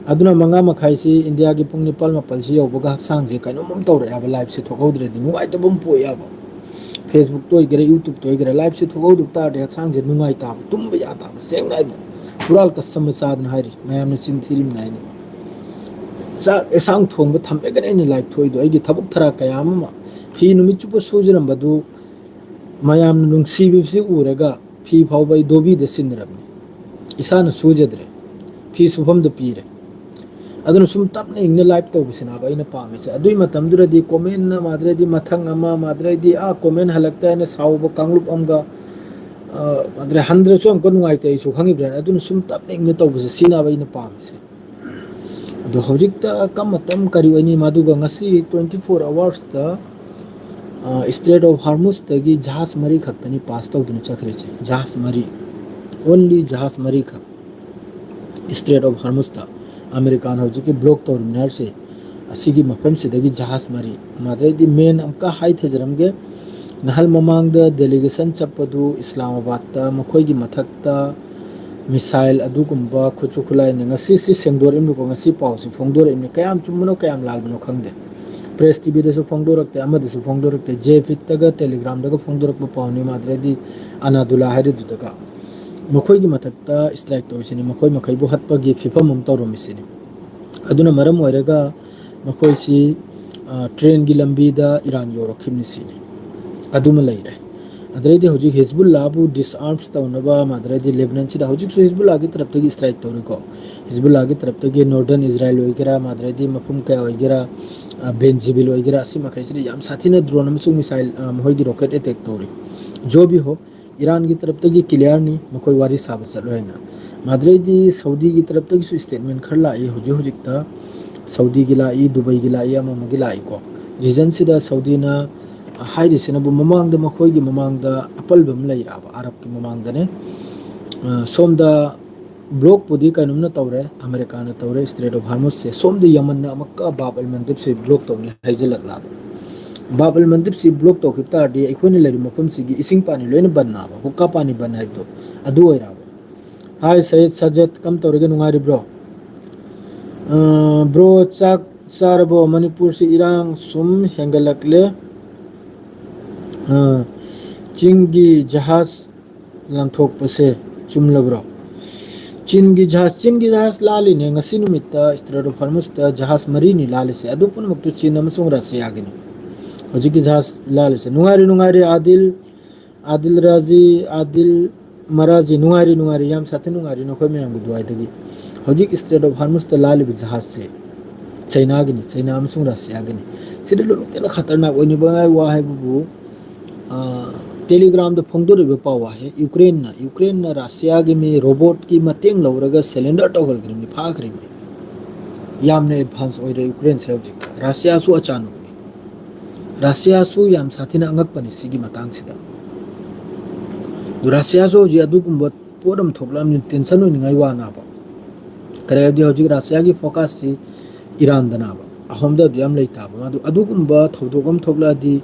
ꯑꯗꯨꯅ ꯃꯉꯥ ꯃꯈꯥꯏꯁꯤ, ꯏꯟꯗꯤꯌꯥꯒꯤ ꯄꯨꯡ ꯅꯤꯄꯥꯜ ꯃꯥꯄꯜꯁꯤ ꯌꯧꯕꯒ ꯍꯛꯆꯥꯡꯁꯦ ꯀꯩꯅꯣꯝ ꯇꯧꯔꯛꯑꯦꯕ, ꯂꯥꯏꯚꯁꯦ ꯊꯣꯛꯍꯧꯗ꯭ꯔꯗꯤ ꯅꯨꯡꯉꯥꯏꯇꯕ ꯑꯃ ꯄꯣꯛꯑꯦꯕ꯫ ꯐꯦꯁꯕꯨꯛꯇ ꯑꯣꯏꯒꯦꯔꯥ, ꯌꯨꯇ꯭ꯌꯨꯕꯇ ꯑꯣꯏꯒꯦꯔꯥ, ꯂꯥꯏꯚꯁꯦ ꯊꯣꯛꯍꯧꯗꯕ ꯇꯥꯔꯗꯤ ꯍꯛꯆꯥꯡꯁꯦ ꯅꯨꯡꯉꯥꯏꯇꯕ, ꯇꯨꯝꯕ ꯌꯥꯗꯕ ꯁꯦꯡꯅ ꯍꯥꯏꯕꯗ꯫ ꯍꯨꯔꯥꯜ ꯀꯁꯝ ꯃꯆꯥꯗꯅ ꯍꯥꯏꯔꯤ, ꯃꯌꯥꯝꯅ ꯆꯤꯟ ꯊꯤꯔꯤꯕꯅꯤ ꯍꯥꯏꯅꯤ꯫ ꯆꯥꯛ ꯑꯦꯁꯥꯡ ꯊꯣꯡꯕ ꯊꯝꯃꯒꯅ ꯑꯩꯅ ꯂꯥꯏꯚ ꯊꯣꯛꯏꯗꯣ ꯑꯩꯒꯤ ꯊꯕꯛ ꯊꯔꯥꯛ ꯀꯌꯥ ꯑꯃ, ꯐꯤ ꯅꯨꯃꯤꯠ ꯆꯨꯞꯄ ꯁꯨꯖꯔꯝꯕꯗꯨ ꯃꯌꯥꯝꯅ ꯅꯨꯡꯁꯤꯕꯤꯕꯁꯤ ꯎꯔꯒ ꯐꯤ ꯐꯥꯎꯕ ꯑꯩ ꯗꯣꯕꯤꯗ ꯁꯤꯟꯅꯔꯕꯅꯤ꯫ ꯏꯁꯥꯅ ꯁꯨꯖꯗ꯭ꯔꯦ꯫ ꯐꯤ ꯁꯨꯐꯝꯗ ꯄꯤꯔꯦ꯫ ꯑꯗꯨꯅ ꯁꯨꯝ ꯇꯞꯅ ꯏꯪꯅ ꯂꯥꯏꯚ ꯇꯧꯕꯁꯤꯅꯦꯕ ꯑꯩꯅ ꯄꯥꯝꯃꯤꯁꯦ꯫ ꯑꯗꯨꯒꯤ ꯃꯇꯝꯗꯨꯗꯗꯤ ꯀꯣꯃꯦꯟ ꯑꯃ, ꯑꯗꯨꯗꯩꯗꯤ ꯃꯊꯪ ꯑꯃ, ꯑꯃ, ꯑꯗꯨꯗꯩꯗꯤ ꯑꯥ ꯀꯣꯃꯦꯟ ꯍꯜꯂꯛꯇꯦ ꯍꯥꯏꯅ ꯁꯥꯎꯕ ꯀꯥꯡꯂꯨꯞ ꯑꯃꯒ, ꯑ, ꯑꯗꯨꯗꯩ ꯍꯟꯗ꯭ꯔꯁꯨ ꯑꯃꯨꯛꯀ ꯅꯨꯡꯉꯥꯏꯇꯦ, ꯑꯩꯁꯨ ꯈꯪꯉꯤꯕ꯭ꯔꯥ? ꯑꯗꯨꯅ ꯁꯨꯝ ꯇꯞꯅ ꯏꯪꯅ ꯇꯧꯕꯁꯦ, ꯁꯤꯅꯦꯕ ꯑꯩꯅ ꯄꯥꯝꯃꯤꯁꯦ꯫ ꯑꯗꯣ ꯍꯧꯖꯤꯛꯇ ꯀꯔꯝꯕ ꯃꯇꯝ ꯀꯔꯤ ꯑꯣꯏꯅꯤ? ꯃꯗꯨꯒ ꯉꯁꯤ twenty four hoursꯇ, ꯑ, Strait of Hormuzꯇꯒꯤ ꯖꯍꯥꯖ ꯃꯔꯤ ꯈꯛꯇꯅꯤ ꯄꯥꯁ ꯇꯧꯗꯨꯅ ꯆꯠꯈ꯭ꯔꯤꯁꯦ꯫ ꯖꯍꯥꯖ ꯃꯔꯤ, only ꯖꯍꯥꯖ ꯃꯔꯤꯈꯛ Strait of Hormuzꯇ꯫ ꯑꯃꯦꯔꯤꯀꯥꯅ ꯍꯧꯖꯤꯛꯀꯤ ꯕ꯭ꯂꯣꯛ ꯇꯧꯔꯤꯕꯅꯤ ꯍꯥꯏꯔꯤꯁꯦ, ꯑꯁꯤꯒꯤ ꯃꯐꯝꯁꯤꯗꯒꯤ ꯖꯍꯥꯖ ꯃꯔꯤ꯫ ꯃꯗꯩꯗꯤ ꯃꯦꯟ ꯑꯃꯨꯛꯀ ꯍꯥꯏꯊꯖꯔꯝꯒꯦ, ꯅꯍꯥꯜ ꯃꯃꯥꯡꯗ ꯗꯦꯂꯤꯒꯦꯁꯟ ꯆꯠꯄꯗꯨ ꯏꯁꯂꯥꯃꯥꯕꯥꯗꯇ, ꯃꯈꯣꯏꯒꯤ ꯃꯊꯛꯇ ꯃꯤꯁꯥꯏꯜ ꯑꯗꯨꯒꯨꯝꯕ ꯈꯨꯠꯁꯨ ꯈꯨꯠꯂꯥꯏꯅ, ꯉꯁꯤ ꯁꯤ ꯁꯦꯡꯗꯣꯔꯛꯏꯕꯅꯤꯀꯣ, ꯉꯁꯤ ꯄꯥꯎꯁꯤ ꯐꯣꯡꯗꯣꯔꯛꯏꯕꯅꯤ, ꯀꯌꯥꯝ ꯆꯨꯝꯕꯅꯣ ꯀꯌꯥꯝ ꯂꯥꯟꯕꯅꯣ ꯈꯪꯗꯦ꯫ ꯄ꯭ꯔꯦꯁ ꯇꯤꯚꯤꯗꯁꯨ ꯐꯣꯡꯗꯣꯔꯛꯇꯦ, ꯑꯃꯗꯁꯨ ꯐꯣꯡꯗꯣꯔꯛꯇꯦ, ꯖꯦ ꯐꯤꯠꯇꯒ ꯇꯦꯂꯤꯒ꯭ꯔꯥꯝꯗꯒ ꯐꯣꯡꯗꯣꯔꯛꯄ ꯄꯥꯎꯅꯤ, ꯃꯥꯗ꯭ꯔꯗꯤ ꯑꯅꯥꯗꯨꯂꯥ ꯍꯥꯏꯔꯤꯗꯨꯗꯒ꯫ ꯃꯈꯣꯏꯒꯤ ꯃꯊꯛꯇ ꯁ꯭ꯇ꯭ꯔꯥꯏꯛ ꯇꯧꯔꯤꯁꯤꯅꯤ, ꯃꯈꯣꯏ ꯃꯈꯩꯕꯨ ꯍꯠꯄꯒꯤ ꯐꯤꯕꯝ ꯑꯃ ꯇꯧꯔꯝꯃꯤꯁꯤꯅꯤ꯫ ꯑꯗꯨꯅ ꯃꯔꯝ ꯑꯣꯏꯔꯒ ꯃꯈꯣꯏꯁꯤ, ꯑ, ꯇ꯭ꯔꯦꯟꯒꯤ ꯂꯝꯕꯤꯗ ꯏꯔꯥꯟ ꯌꯧꯔꯛꯈꯤꯕꯅꯤ ꯁꯤꯅꯤ꯫ ꯑꯗꯨꯃ ꯂꯩꯔꯦ꯫ ꯑꯗꯩꯗꯤ ꯍꯧꯖꯤꯛ ꯍꯤꯖꯕꯨꯜꯂꯥꯕꯨ ꯗꯤꯁꯑꯥꯔꯝꯁ ꯇꯧꯅꯕ, ꯃꯥꯗ꯭ꯔꯗꯤ ꯂꯦꯕꯅꯟꯁꯤꯗ ꯍꯧꯖꯤꯛꯁꯨ ꯍꯤꯖꯕꯨꯜꯂꯥꯒꯤ ꯇꯔꯞꯇꯒꯤ ꯁ꯭ꯇ꯭ꯔꯥꯏꯛ ꯇꯧꯔꯤꯀꯣ꯫ ꯍꯤꯖꯕꯨꯜꯂꯥꯒꯤ ꯇꯔꯞꯇꯒꯤ ꯅꯣꯔꯗꯔꯟ ꯏꯖꯔꯥꯏꯜ ꯑꯣꯏꯒꯦꯔꯥ, ꯃꯥꯗ꯭ꯔꯗꯤ ꯃꯐꯝ ꯀꯌꯥ ꯑꯣꯏꯒꯦꯔꯥ, ꯑ, ꯕꯦꯟꯖꯤꯕꯤꯜ ꯑꯣꯏꯒꯦꯔꯥ, ꯑꯁꯤ ꯃꯈꯩꯁꯤꯗ ꯌꯥꯝ ꯁꯥꯊꯤꯅ ꯗ꯭ꯔꯣꯟ ꯑꯃꯁꯨꯡ ꯃꯤꯁꯥꯏꯜ, ꯑ, ꯃꯈꯣꯏꯒꯤ ꯔꯣꯀꯦꯠ ꯑꯦꯇꯦꯛ ꯇꯧꯔꯤ꯫ ꯖꯣ ꯚꯤ ꯍꯣ, ꯏꯔꯥꯟꯒꯤ ꯇꯔꯞꯇꯒꯤ ꯀ꯭ꯂꯤꯌꯥꯔꯅꯤ, ꯃꯈꯣꯏ ꯋꯥꯔꯤ ꯁꯥꯕ ꯆꯠꯂꯣꯏ ꯍꯥꯏꯅ꯫ ꯃꯥꯗ꯭ꯔꯩꯗꯤ ꯁꯥꯎꯗꯤꯒꯤ ꯇꯔꯞꯇꯒꯤꯁꯨ ꯁ꯭ꯇꯦꯠꯃꯦꯟ ꯈꯔ ꯂꯥꯛꯏ ꯍꯧꯖꯤꯛ ꯍꯧꯖꯤꯛꯇ꯫ ꯁꯥꯎꯗꯤꯒꯤ ꯂꯥꯛꯏ, ꯗꯨꯕꯩꯒꯤ ꯂꯥꯛꯏ, ꯑꯃ ꯑꯃꯒꯤ ꯂꯥꯛꯏꯀꯣ꯫ ꯔꯤꯖꯟꯁꯤꯗ ꯁꯥꯎꯗꯤꯅ ꯍꯥꯏꯔꯤꯁꯤꯅꯕꯨ ꯃꯃꯥꯡꯗ, ꯃꯈꯣꯏꯒꯤ ꯃꯃꯥꯡꯗ ꯑꯄꯜꯕ ꯑꯃ ꯂꯩꯔꯛꯑꯕ, ꯑꯔꯕꯀꯤ ꯃꯃꯥꯡꯗꯅꯦ꯫ ꯑ, ꯁꯣꯝꯗ ꯕ꯭ꯂꯣꯛꯄꯨꯗꯤ ꯀꯩꯅꯣꯝꯅ ꯇꯧꯔꯦ, ꯑꯃꯦꯔꯤꯀꯥꯅ ꯇꯧꯔꯦ ꯏꯁꯇ꯭ꯔꯦꯠ ꯑꯣꯐ ꯍꯥꯔꯃꯨꯁꯁꯦ꯫ ꯁꯣꯝꯗ ꯌꯃꯟꯅ ꯑꯃꯨꯛꯀ ꯕꯥꯕ ꯑꯜ ꯃꯟꯗꯤꯞꯁꯦ ꯕ꯭ꯂꯣꯛ ꯇꯧꯅꯤ ꯍꯥꯏꯖꯤꯜꯂꯛꯂꯕ꯫ ꯕꯥꯕ ꯑꯜ ꯃꯟꯗꯤꯞꯁꯤ ꯕ꯭ꯂꯣꯛ ꯇꯧꯈꯤꯕ ꯇꯥꯔꯗꯤ ꯑꯩꯈꯣꯏꯅ ꯂꯩꯔꯤꯕ ꯃꯐꯝꯁꯤꯒꯤ ꯏꯁꯤꯡ ꯄꯥꯅꯤ ꯂꯣꯏꯅ ꯕꯟ ꯅꯥꯕ, ꯍꯨꯛꯀꯥ ꯄꯥꯅꯤ ꯕꯟ ꯍꯥꯏꯕꯗꯣ ꯑꯗꯨ ꯑꯣꯏꯔꯕ꯫ ꯍꯥꯏ ꯁꯌꯦꯗ ꯁꯖꯦꯗ, ꯀꯝ ꯇꯧꯔꯒꯦ, ꯅꯨꯡꯉꯥꯏꯔꯤꯕ꯭ꯔꯣ? ꯕ꯭ꯔꯣ, ꯆꯥꯛ ꯆꯥꯔꯕꯣ? ꯃꯅꯤꯄꯨꯔꯁꯤ ꯏꯔꯥꯡ ꯁꯨꯝ ꯍꯦꯟꯒꯠꯂꯛꯂꯦ꯫ ꯆꯤꯡꯒꯤ ꯖꯍꯥꯖ ꯂꯥꯟꯊꯣꯛꯄꯁꯦ ꯆꯨꯝꯂꯕ꯭ꯔꯣ? ꯆꯤꯟꯒꯤ ꯖꯍꯥꯖ, ꯆꯤꯟꯒꯤ ꯖꯍꯥꯖ ꯂꯥꯜꯂꯤꯅꯦ꯫ ꯉꯁꯤ ꯅꯨꯃꯤꯠꯇ ꯏꯁꯇ꯭ꯔꯦꯠ ꯑꯣꯐ ꯍꯣꯔꯃꯨꯖꯇ ꯖꯍꯥꯖ ꯃꯔꯤꯅꯤ ꯂꯥꯜꯂꯤꯁꯦ, ꯑꯗꯨ ꯄꯨꯝꯅꯃꯛꯇꯨ ꯆꯤꯟ ꯑꯃꯁꯨꯡ ꯔꯁꯤꯌꯥꯒꯤꯅꯤ꯫ ꯍꯧꯖꯤꯛꯀꯤ ꯖꯍꯥꯖ ꯂꯥꯜꯂꯤꯁꯦ꯫ ꯅꯨꯡꯉꯥꯏꯔꯤ, ꯅꯨꯡꯉꯥꯏꯔꯤ, ꯑꯥꯗꯤꯜ, ꯑꯥꯗꯤꯜ ꯔꯥꯖꯤ, ꯑꯥꯗꯤꯜ ꯃꯔꯥꯖꯤ, ꯅꯨꯡꯉꯥꯏꯔꯤ, ꯅꯨꯡꯉꯥꯏꯔꯤ, ꯌꯥꯝ ꯁꯥꯊꯤ ꯅꯨꯡꯉꯥꯏꯔꯤ ꯅꯈꯣꯏ ꯃꯌꯥꯝꯒꯤ ꯗꯨꯋꯥꯏꯗꯒꯤ꯫ ꯍꯧꯖꯤꯛ ꯏꯁꯇ꯭ꯔꯦꯠ ꯑꯣꯐ ꯍꯣꯔꯃꯨꯖꯇ ꯂꯥꯜꯂꯤꯕ ꯖꯍꯥꯖꯁꯦ ꯆꯩꯅꯥꯒꯤꯅꯤ, ꯆꯩꯅꯥ ꯑꯃꯁꯨꯡ ꯔꯁꯤꯌꯥꯒꯤꯅꯤ꯫ ꯁꯤꯗ ꯂꯣꯏꯅꯃꯛꯇꯅ ꯈꯇꯔꯅꯥꯛ ꯑꯣꯏꯅꯤꯕ ꯋꯥ ꯍꯥꯏꯕꯕꯨ, ꯑ, ꯇꯦꯂꯤꯒ꯭ꯔꯥꯝꯗ ꯐꯣꯡꯗꯣꯔꯤꯕ ꯄꯥꯎ ꯋꯥꯍꯩ, ꯌꯨꯀ꯭ꯔꯦꯟꯅ, ꯌꯨꯀ꯭ꯔꯦꯟꯅ ꯔꯁꯤꯌꯥꯒꯤ ꯃꯤ ꯔꯣꯕꯣꯠꯀꯤ ꯃꯇꯦꯡ ꯂꯧꯔꯒ ꯁꯦꯂꯦꯟꯗꯔ ꯇꯧꯍꯟꯈ꯭ꯔꯤꯕꯅꯤ, ꯐꯥꯈ꯭ꯔꯤꯕꯅꯤ꯫ ꯌꯥꯝꯅ ꯑꯦꯗꯚꯥꯟꯁ ꯑꯣꯏꯔꯦ ꯌꯨꯀ꯭ꯔꯦꯟꯁꯦ ꯍꯧꯖꯤꯛ꯫ ꯔꯁꯤꯌꯥꯁꯨ ꯑꯆꯥꯅꯨꯛꯅꯤ꯫ ꯔꯁꯤꯌꯥꯁꯨ ꯌꯥꯝ ꯁꯥꯊꯤꯅ ꯑꯉꯛꯄꯅꯤ ꯁꯤꯒꯤ ꯃꯇꯥꯡꯁꯤꯗ꯫ ꯑꯗꯨ ꯔꯁꯤꯌꯥꯁꯨ ꯍꯧꯖꯤꯛ ꯑꯗꯨꯒꯨꯝꯕ ꯄꯣꯠ ꯑꯃ ꯊꯣꯛꯂꯛꯑꯕꯅꯤꯅ ꯇꯦꯟꯁꯟ ꯑꯣꯏꯅꯤꯡꯉꯥꯏ ꯋꯥꯅꯕ꯫ ꯀꯔꯤ ꯍꯥꯏꯕꯗꯤ ꯍꯧꯖꯤꯛ ꯔꯁꯤꯌꯥꯒꯤ ꯐꯣꯀꯁꯁꯤ ꯏꯔꯥꯟꯗꯅꯕ꯫ ꯑꯍꯣꯝꯗ ꯑꯗꯨ ꯌꯥꯝ ꯂꯩꯇꯥꯕ꯫ ꯃꯥꯗꯨ ꯑꯗꯨꯒꯨꯝꯕ ꯊꯧꯗꯣꯛ ꯑꯃ ꯊꯣꯛꯂꯛꯑꯗꯤ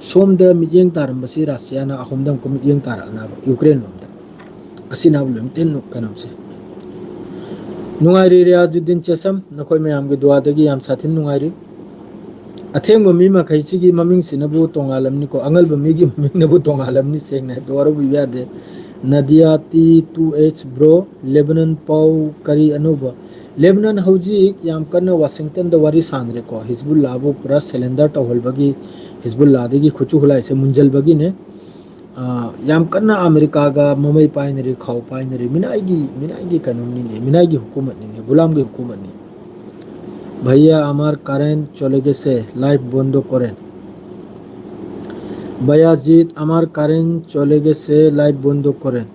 ꯁꯣꯝꯗ ꯃꯤꯠꯌꯦꯡ ꯇꯥꯔꯝꯕꯁꯤ ꯔꯁꯤꯌꯥꯅ ꯑꯍꯣꯝꯗ ꯑꯃꯨꯛꯀ ꯃꯤꯠꯌꯦꯡ ꯇꯥꯔꯛꯑꯅꯕ ꯌꯨꯀ꯭ꯔꯦꯟ ꯂꯣꯝꯗ꯫ ꯑꯁꯤꯅ ꯂꯣꯏꯅ ꯇꯤꯟ ꯀꯩꯅꯣꯁꯦ꯫ ꯅꯨꯡꯉꯥꯏꯔꯤ ꯔꯤꯌꯥꯖꯨꯗꯤꯟ ꯆꯦꯁꯝ, ꯅꯈꯣꯏ ꯃꯌꯥꯝꯒꯤ ꯗꯨꯋꯥꯗꯒꯤ ꯌꯥꯝ ꯁꯥꯊꯤꯅ ꯅꯨꯡꯉꯥꯏꯔꯤ꯫ ꯑꯊꯦꯡꯕ ꯃꯤ ꯃꯈꯩꯁꯤꯒꯤ ꯃꯃꯤꯡꯁꯤꯅꯕꯨ ꯇꯣꯉꯥꯜꯂꯝꯅꯤꯀꯣ, ꯑꯉꯜꯕ ꯃꯤꯒꯤ ꯃꯃꯤꯡꯅꯕꯨ ꯇꯣꯉꯥꯜꯂꯝꯅꯤ, ꯁꯦꯡꯅ ꯍꯦꯛꯇ ꯋꯥꯔꯧꯕꯤꯕ ꯌꯥꯗꯦ꯫ ꯅꯗꯤꯌꯥ ꯇꯤ ꯇꯨ ꯑꯩꯆ ꯕ꯭ꯔꯣ, ꯂꯦꯕꯅꯟ ꯄꯥꯎ ꯀꯔꯤ ꯑꯅꯧꯕ? ꯂꯦꯕꯅꯟ ꯍꯧꯖꯤꯛ ꯌꯥꯝ ꯀꯟꯅ ꯋꯥꯁꯤꯡꯇꯟꯗ ꯋꯥꯔꯤ ꯁꯥꯟꯅꯔꯦꯀꯣ, ꯍꯤꯖꯕꯨꯜꯂꯥꯕꯨ ꯄꯨꯔꯥ ꯁꯦꯂꯦꯟꯗꯔ ꯇꯧꯍꯜꯕꯒꯤ, ꯍꯤꯖꯕꯨꯜꯂꯥꯗꯒꯤ ꯈꯨꯠꯁꯨ ꯈꯨꯠꯂꯥꯏꯁꯦ ꯃꯨꯟꯖꯜꯕꯒꯤꯅꯦ꯫ ꯑ, ꯌꯥꯝ ꯀꯟꯅ ꯑꯃꯦꯔꯤꯀꯥꯒ ꯃꯃꯩ ꯄꯥꯏꯅꯔꯤ, ꯈꯥꯎ ꯄꯥꯏꯅꯔꯤ, ꯃꯤꯅꯥꯏꯒꯤ, ꯃꯤꯅꯥꯏꯒꯤ ꯀꯩꯅꯣꯅꯤꯅꯦ, ꯃꯤꯅꯥꯏꯒꯤ ꯍꯨꯀꯨꯃꯠꯅꯤꯅꯦ, ꯒꯨꯂꯥꯝꯒꯤ ꯍꯨꯀꯨꯃꯠꯅꯤ꯫ ভাইয়া, আমার কারেন্ট চলে গেছে, লাইভ বন্ধ করেন। ভাইয়াজিৎ, আমার কারেন্ট চলে গেছে, লাইভ বন্ধ করেন।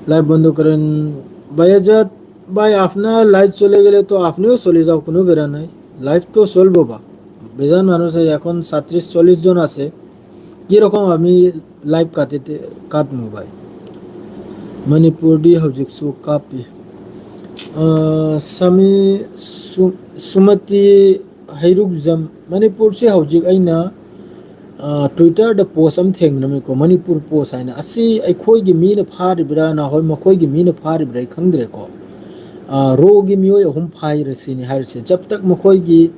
লাইভ বন্ধ করেন। ভাইয়াজাত ভাই, আপনার লাইভ চলে গেলে তো আপনিও চলে যাও, কোনো বেড়া নাই। লাইভ তো চলবো বা। বেজান মানুষ আছে, এখন সাঁত্রিশ চল্লিশ জন আছে। কীরকম আমি লাইভ কাটিতে, কাটবো ভাই? ꯃꯅꯤꯄꯨꯔꯗꯤ ꯍꯧꯖꯤꯛꯁꯨ ꯀꯥꯞꯄꯤ꯫ ꯑ, ꯁꯃꯤ ꯁꯨ-, ꯁꯨꯃꯇꯤ ꯍꯩꯔꯨꯛꯖꯝ, ꯃꯅꯤꯄꯨꯔꯁꯦ ꯍꯧꯖꯤꯛ ꯑꯩꯅ, ꯑ, Twitter-ꯗ post ꯑꯃ ꯊꯦꯡꯅꯔꯝꯃꯤꯀꯣ, "ꯃꯅꯤꯄꯨꯔ Post" ꯍꯥꯏꯅ꯫ ꯑꯁꯤ ꯑꯩꯈꯣꯏꯒꯤ ꯃꯤꯅ ꯐꯥꯔꯤꯕ꯭ꯔꯥ, ꯅꯍꯣꯏ ꯃꯈꯣꯏꯒꯤ ꯃꯤꯅ ꯐꯥꯔꯤꯕ꯭ꯔꯥ ꯑꯩ ꯈꯪꯗ꯭ꯔꯦꯀꯣ꯫ ꯑ, RAW-ꯒꯤ ꯃꯤꯑꯣꯏ ꯑꯍꯨꯝ ꯐꯥꯏꯔ ꯁꯤꯅꯤ ꯍꯥꯏꯔꯤꯁꯦ꯫ ꯖꯕ ꯇꯛ ꯃꯈꯣꯏꯒꯤ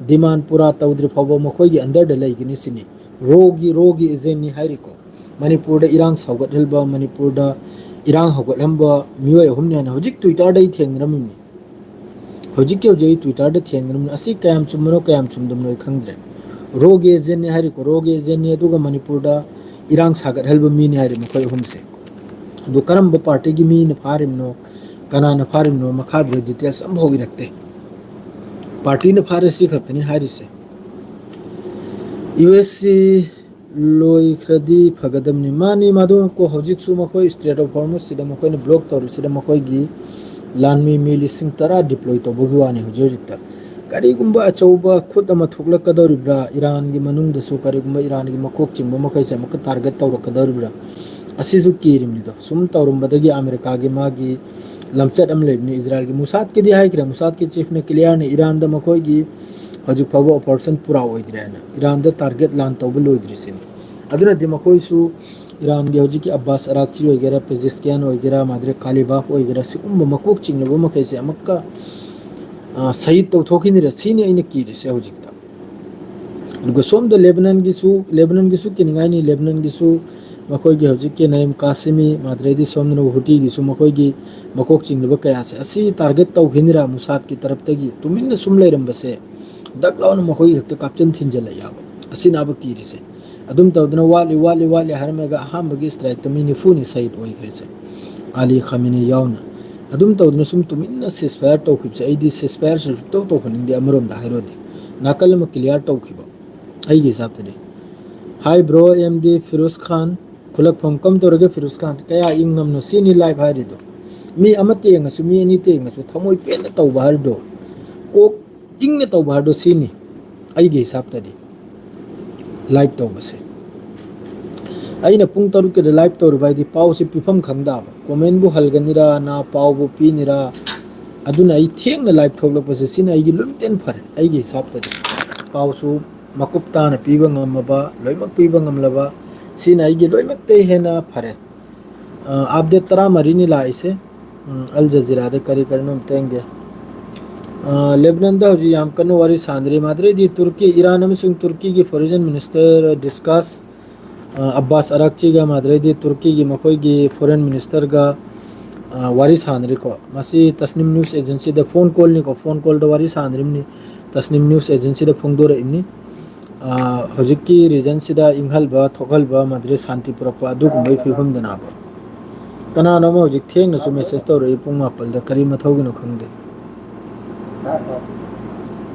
demand ꯄꯨꯔꯥ ꯇꯧꯗ꯭ꯔꯤ ꯐꯥꯎꯕ ꯃꯈꯣꯏꯒꯤ under-ꯗ ꯂꯩꯒꯅꯤ ꯁꯤꯅꯤ꯫ RAW-ꯒꯤ, RAW-ꯒꯤ agent-ꯅꯤ ꯍꯥꯏꯔꯤꯀꯣ꯫ ꯃꯅꯤꯄꯨꯔꯗ ꯏꯔꯥꯡ ꯁꯧꯒꯠꯍꯜꯕ, ꯃꯅꯤꯄꯨꯔꯗ ꯏꯔꯥꯡ ꯍꯧꯒꯠꯍꯟꯕ ꯃꯤꯑꯣꯏ ꯑꯍꯨꯝꯅꯤ ꯍꯥꯏꯅ ꯍꯧꯖꯤꯛ Twitter-ꯗ ꯑꯩ ꯊꯦꯡꯅꯔꯝꯃꯤꯅꯤ꯫ ꯍꯧꯖꯤꯛꯀꯤ ꯍꯧꯖꯤꯛ ꯑꯩ Twitter-ꯗ ꯊꯦꯡꯅꯔꯝꯃꯤꯅꯤ꯫ ꯑꯁꯤ ꯀꯌꯥꯝ ꯆꯨꯝꯕꯅꯣ, ꯀꯌꯥꯝ ꯆꯨꯝꯗꯕꯅꯣ ꯑꯩ ꯈꯪꯗ꯭ꯔꯦ꯫ RAW-ꯒꯤ agent-ꯅꯤ ꯍꯥꯏꯔꯤꯀꯣ, RAW-ꯒꯤ agent-ꯅꯤ, ꯑꯗꯨꯒ ꯃꯅꯤꯄꯨꯔꯗ ꯏꯔꯥꯡ ꯁꯥꯒꯠꯍꯜꯕ ꯃꯤꯅꯤ ꯍꯥꯏꯔꯤ ꯃꯈꯣꯏ ꯑꯍꯨꯝꯁꯦ꯫ ꯑꯗꯨ ꯀꯔꯝꯕ party-ꯒꯤ ꯃꯤꯅ ꯐꯥꯔꯤꯕꯅꯣ, ꯀꯅꯥꯅ ꯐꯥꯔꯤꯕꯅꯣ, ꯃꯈꯥꯗ details ꯑꯝꯐꯥꯎ ꯏꯔꯛꯇꯦ꯫ Party-ꯅ ꯐꯥꯔꯦ ꯁꯤ ꯈꯛꯇꯅꯤ ꯍꯥꯏꯔꯤꯁꯦ꯫ U S-ꯁꯤ ꯂꯣꯏꯈ꯭ꯔꯗꯤ ꯐꯒꯗꯕꯅꯤ꯫ ꯃꯥꯅꯤ, ꯃꯗꯨ ꯀꯣ ꯍꯧꯖꯤꯛꯁꯨ ꯃꯈꯣꯏ Strait of Hormuz-ꯁꯤꯗ ꯃꯈꯣꯏꯅ block ꯇꯧꯔꯤꯁꯤꯗ ꯃꯈꯣꯏꯒꯤ ꯂꯥꯟꯃꯤ ꯃꯤ ꯂꯤꯁꯤꯡ ꯇꯔꯥ deploy ꯇꯧꯕꯒꯤ ꯋꯥꯅꯤ ꯍꯧꯖꯤꯛ ꯍꯧꯖꯤꯛꯇ꯫ ꯀꯔꯤꯒꯨꯝꯕ ꯑꯆꯧꯕ ꯈꯨꯠ ꯑꯃ ꯊꯣꯛꯂꯛꯀꯗꯧꯔꯤꯕ꯭ꯔꯥ? ꯏꯔꯥꯟꯒꯤ ꯃꯅꯨꯡꯗꯁꯨ ꯀꯔꯤꯒꯨꯝꯕ ꯏꯔꯥꯟꯒꯤ ꯃꯀꯣꯛ ꯆꯤꯡꯕ ꯃꯈꯩꯁꯦ ꯑꯃꯨꯛꯀ target ꯇꯧꯔꯛꯀꯗꯧꯔꯤꯕ꯭ꯔꯥ? ꯑꯁꯤꯁꯨ ꯀꯤꯔꯤꯕꯅꯤꯗꯣ꯫ ꯁꯨꯝ ꯇꯧꯔꯝꯕꯗꯒꯤ ꯑꯃꯦꯔꯤꯀꯥꯒꯤ ꯃꯥꯒꯤ ꯂꯝꯆꯠ ꯑꯃ ꯂꯩꯕꯅꯤ꯫ ꯏꯖꯔꯥꯏꯜꯒꯤ ꯃꯨꯁꯥꯗꯀꯤꯗꯤ ꯍꯥꯏꯈ꯭ꯔꯦ, ꯃꯨꯁꯥꯗꯀꯤ chief-ꯅ clear-ꯅ ꯏꯔꯥꯟꯗ ꯃꯈꯣꯏꯒꯤ ꯍꯧꯖꯤꯛ ꯐꯥꯎꯕ operation ꯄꯨꯔꯥ ꯑꯣꯏꯗ꯭ꯔꯦꯅ, ꯏꯔꯥꯟꯗ target ꯂꯥꯟ ꯇꯧꯕ ꯂꯣꯏꯗ꯭ꯔꯤꯁꯤꯅꯤ꯫ ꯑꯗꯨꯅꯗꯤ ꯃꯈꯣꯏꯁꯨ ꯏꯔꯥꯟꯒꯤ ꯍꯧꯖꯤꯛꯀꯤ ꯑꯕꯥꯁ ꯑꯔꯥꯛꯆꯤ ꯑꯣꯏꯒꯦꯔꯥ, ꯄꯦꯖꯤꯁꯀꯤꯌꯥꯟ ꯑꯣꯏꯒꯦꯔꯥ, ꯃꯥꯗ꯭ꯔꯦ ꯀꯥꯂꯤꯕꯥꯐ ꯑꯣꯏꯒꯦꯔꯥ, ꯁꯤꯒꯨꯝꯕ ꯃꯀꯣꯛ ꯆꯤꯡꯂꯕ ꯃꯈꯩꯁꯦ ꯑꯃꯨꯛꯀ, ꯑ, ꯁꯍꯤꯗ ꯇꯧꯊꯣꯛꯈꯤꯅꯤꯔ ꯁꯤꯅꯤ ꯑꯩꯅ ꯀꯤꯔꯤꯁꯦ ꯍꯧꯖꯤꯛꯇ꯫ ꯑꯗꯨꯒ ꯁꯣꯝꯗ ꯂꯦꯕꯅꯟꯒꯤꯁꯨ, ꯂꯦꯕꯅꯟꯒꯤꯁꯨ ꯀꯤꯅꯤꯡꯉꯥꯏꯅꯤ꯫ ꯂꯦꯕꯅꯟꯒꯤꯁꯨ ꯃꯈꯣꯏꯒꯤ ꯍꯧꯖꯤꯛꯀꯤ ꯅꯌꯤꯝ ꯀꯥꯁꯤꯃꯤ, ꯃꯥꯗ꯭ꯔꯦꯗꯤ ꯁꯣꯝꯗꯅ ꯍꯨꯇꯤꯒꯤꯁꯨ ꯃꯈꯣꯏꯒꯤ ꯃꯀꯣꯛ ꯆꯤꯡꯂꯕ ꯀꯌꯥꯁꯦ ꯑꯁꯤ target ꯇꯧꯈꯤꯅꯤꯔ ꯃꯨꯁꯥꯗꯀꯤ ꯇꯔꯞꯇꯒꯤ ꯇꯨꯃꯤꯟꯅ ꯁꯨꯝ ꯂꯩꯔꯝꯕꯁꯦ ꯗꯛ ꯂꯥꯎꯅ ꯃꯈꯣꯏꯒꯤ ꯈꯛꯇ ꯀꯥꯞꯆꯟ ꯊꯤꯟꯖꯜꯂꯛꯑꯦꯕ꯫ ꯑꯁꯤꯅꯕ ꯀꯤꯔꯤꯁꯦ꯫ ꯑꯗꯨꯝ ꯇꯧꯗꯅ ꯋꯥꯠꯂꯤ, ꯋꯥꯠꯂꯤ, ꯋꯥꯠꯂꯤ ꯍꯥꯏꯔꯝꯃꯒ ꯑꯍꯥꯟꯕꯒꯤ strike-ꯇ ꯃꯤ ꯅꯤꯐꯨꯅꯤ ꯁꯍꯤꯗ ꯑꯣꯏꯈ꯭ꯔꯤꯁꯦ꯫ ꯑꯂꯤ ꯈꯥꯃꯤꯅꯤ ꯌꯥꯎꯅ꯫ ꯑꯗꯨꯝ ꯇꯧꯗꯅ ꯁꯨꯝ ꯇꯨꯃꯤꯟꯅ ceasefire ꯇꯧꯈꯤꯕꯁꯦ ꯑꯩꯗꯤ ceasefire-ꯁꯨ ꯁꯨꯡꯇꯧ ꯇꯧꯍꯟꯅꯤꯡꯗꯦ ꯑꯃꯔꯣꯝꯗ ꯍꯥꯏꯔꯨꯔꯗꯤ꯫ ꯅꯥꯀꯜ ꯑꯃ clear ꯇꯧꯈꯤꯕ꯫ ꯑꯩꯒꯤ ꯍꯤꯁꯥꯕꯇꯗꯤ꯫ Hi bro, M D Firuz Khan꯫ ꯈꯨꯂꯛꯐꯝ ꯀꯝ ꯇꯧꯔꯒꯦ ꯐꯤꯔꯨꯖ ꯈꯥꯟ? ꯀꯌꯥ ꯏꯪꯉꯝꯅꯣ? ꯁꯤꯅꯤ live ꯍꯥꯏꯔꯤꯗꯣ꯫ ꯃꯤ ꯑꯃ ꯇꯦꯡꯉꯁꯨ, ꯃꯤ ꯑꯅꯤ ꯇꯦꯡꯉꯁꯨ ꯊꯃꯣꯏ ꯄꯦꯟꯅ ꯇꯧꯕ ꯍꯥꯏꯔꯤꯗꯣ꯫ ꯀꯣꯛ ꯏꯪꯅ ꯇꯧꯕ ꯍꯥꯏꯔꯤꯗꯣ ꯁꯤꯅꯤ꯫ ꯑꯩꯒꯤ ꯍꯤꯁꯥꯕꯇꯗꯤ live ꯇꯧꯕꯁꯦ꯫ ꯑꯩꯅ ꯄꯨꯡ ꯇꯔꯨꯛꯀꯤꯗ live ꯇꯧꯔꯤꯕ ꯍꯥꯏꯗꯤ ꯄꯥꯎꯁꯦ ꯄꯤꯐꯝ ꯈꯪꯗꯕ, comment-ꯕꯨ ꯍꯜꯒꯅꯤꯔꯥ, ꯅ ꯄꯥꯎꯕꯨ ꯄꯤꯅꯤꯔꯥ, ꯑꯗꯨꯅ ꯑꯩ ꯊꯦꯡꯅ live ꯊꯣꯛꯂꯛꯄꯁꯦ ꯁꯤꯅ ꯑꯩꯒꯤ ꯂꯣꯏꯅꯃꯛꯇꯩ ꯍꯦꯟꯅ ꯐꯔꯦ ꯑꯩꯒꯤ ꯍꯤꯁꯥꯕꯇꯗꯤ꯫ ꯄꯥꯎꯁꯨ ꯃꯀꯨꯞ ꯇꯥꯅ ꯄꯤꯕ ꯉꯝꯃꯕ, ꯂꯣꯏꯅꯃꯛ ꯄꯤꯕ ꯉꯝꯂꯕ, ꯁꯤꯅ ꯑꯩꯒꯤ ꯂꯣꯏꯅꯃꯛꯇꯩ ꯍꯦꯟꯅ ꯐꯔꯦ꯫ ꯑ, update ꯇꯔꯥꯃꯔꯤꯅꯤ ꯂꯥꯛꯏꯁꯦ꯫ ꯎꯝ, ꯑꯜ ꯖꯖꯤꯔꯥꯗ ꯀꯔꯤ ꯀꯔꯤꯅꯣ ꯑꯝꯇ ꯌꯦꯡꯒꯦ꯫ ꯑ, ꯂꯦꯕꯅꯟꯗ ꯍꯧꯖꯤꯛ ꯌꯥꯝ ꯀꯟꯅ ꯋꯥꯔꯤ ꯁꯥꯟꯅꯔꯤ꯫ ꯃꯥꯗ꯭ꯔꯦꯗꯤ ꯇꯨꯔꯀꯤ, ꯏꯔꯥꯟ ꯑꯃꯁꯨꯡ ꯇꯨꯔꯀꯤꯒꯤ foreign minister discuss꯫ ꯑ, ꯑꯕꯥꯁ ꯑꯔꯥꯛꯆꯤꯒ ꯃꯥꯗ꯭ꯔꯦꯗꯤ ꯇꯨꯔꯀꯤꯒꯤ ꯃꯈꯣꯏꯒꯤ foreign ministerꯒ, ꯑ, ꯋꯥꯔꯤ ꯁꯥꯟꯅꯔꯤꯀꯣ꯫ ꯃꯁꯤ ꯇꯁꯅꯤꯝ news agencyꯗ phone callꯅꯤꯀꯣ, phone callꯗ ꯋꯥꯔꯤ ꯁꯥꯟꯅꯔꯤꯕꯅꯤ꯫ ꯇꯁꯅꯤꯝ news agencyꯗ ꯐꯣꯡꯗꯣꯔꯛꯏꯕꯅꯤ꯫ ꯑ, ꯍꯧꯖꯤꯛꯀꯤ regionꯁꯤꯗ ꯏꯪꯍꯜꯕ, ꯊꯣꯛꯍꯜꯕ, ꯃꯗꯨꯗ ꯁꯥꯟꯇꯤ ꯄꯨꯔꯛꯄ ꯑꯗꯨꯒꯨꯝꯕꯒꯤ ꯐꯤꯕꯝꯗꯅꯦꯕ꯫ ꯀꯅꯥꯅꯣ ꯑꯃ ꯍꯧꯖꯤꯛ ꯊꯦꯡꯅꯁꯨ message ꯇꯧꯔꯛꯏ ꯄꯨꯡ ꯃꯥꯄꯜꯗ, ꯀꯔꯤ ꯃꯊꯧꯒꯤꯅꯣ ꯈꯪꯗꯦ꯫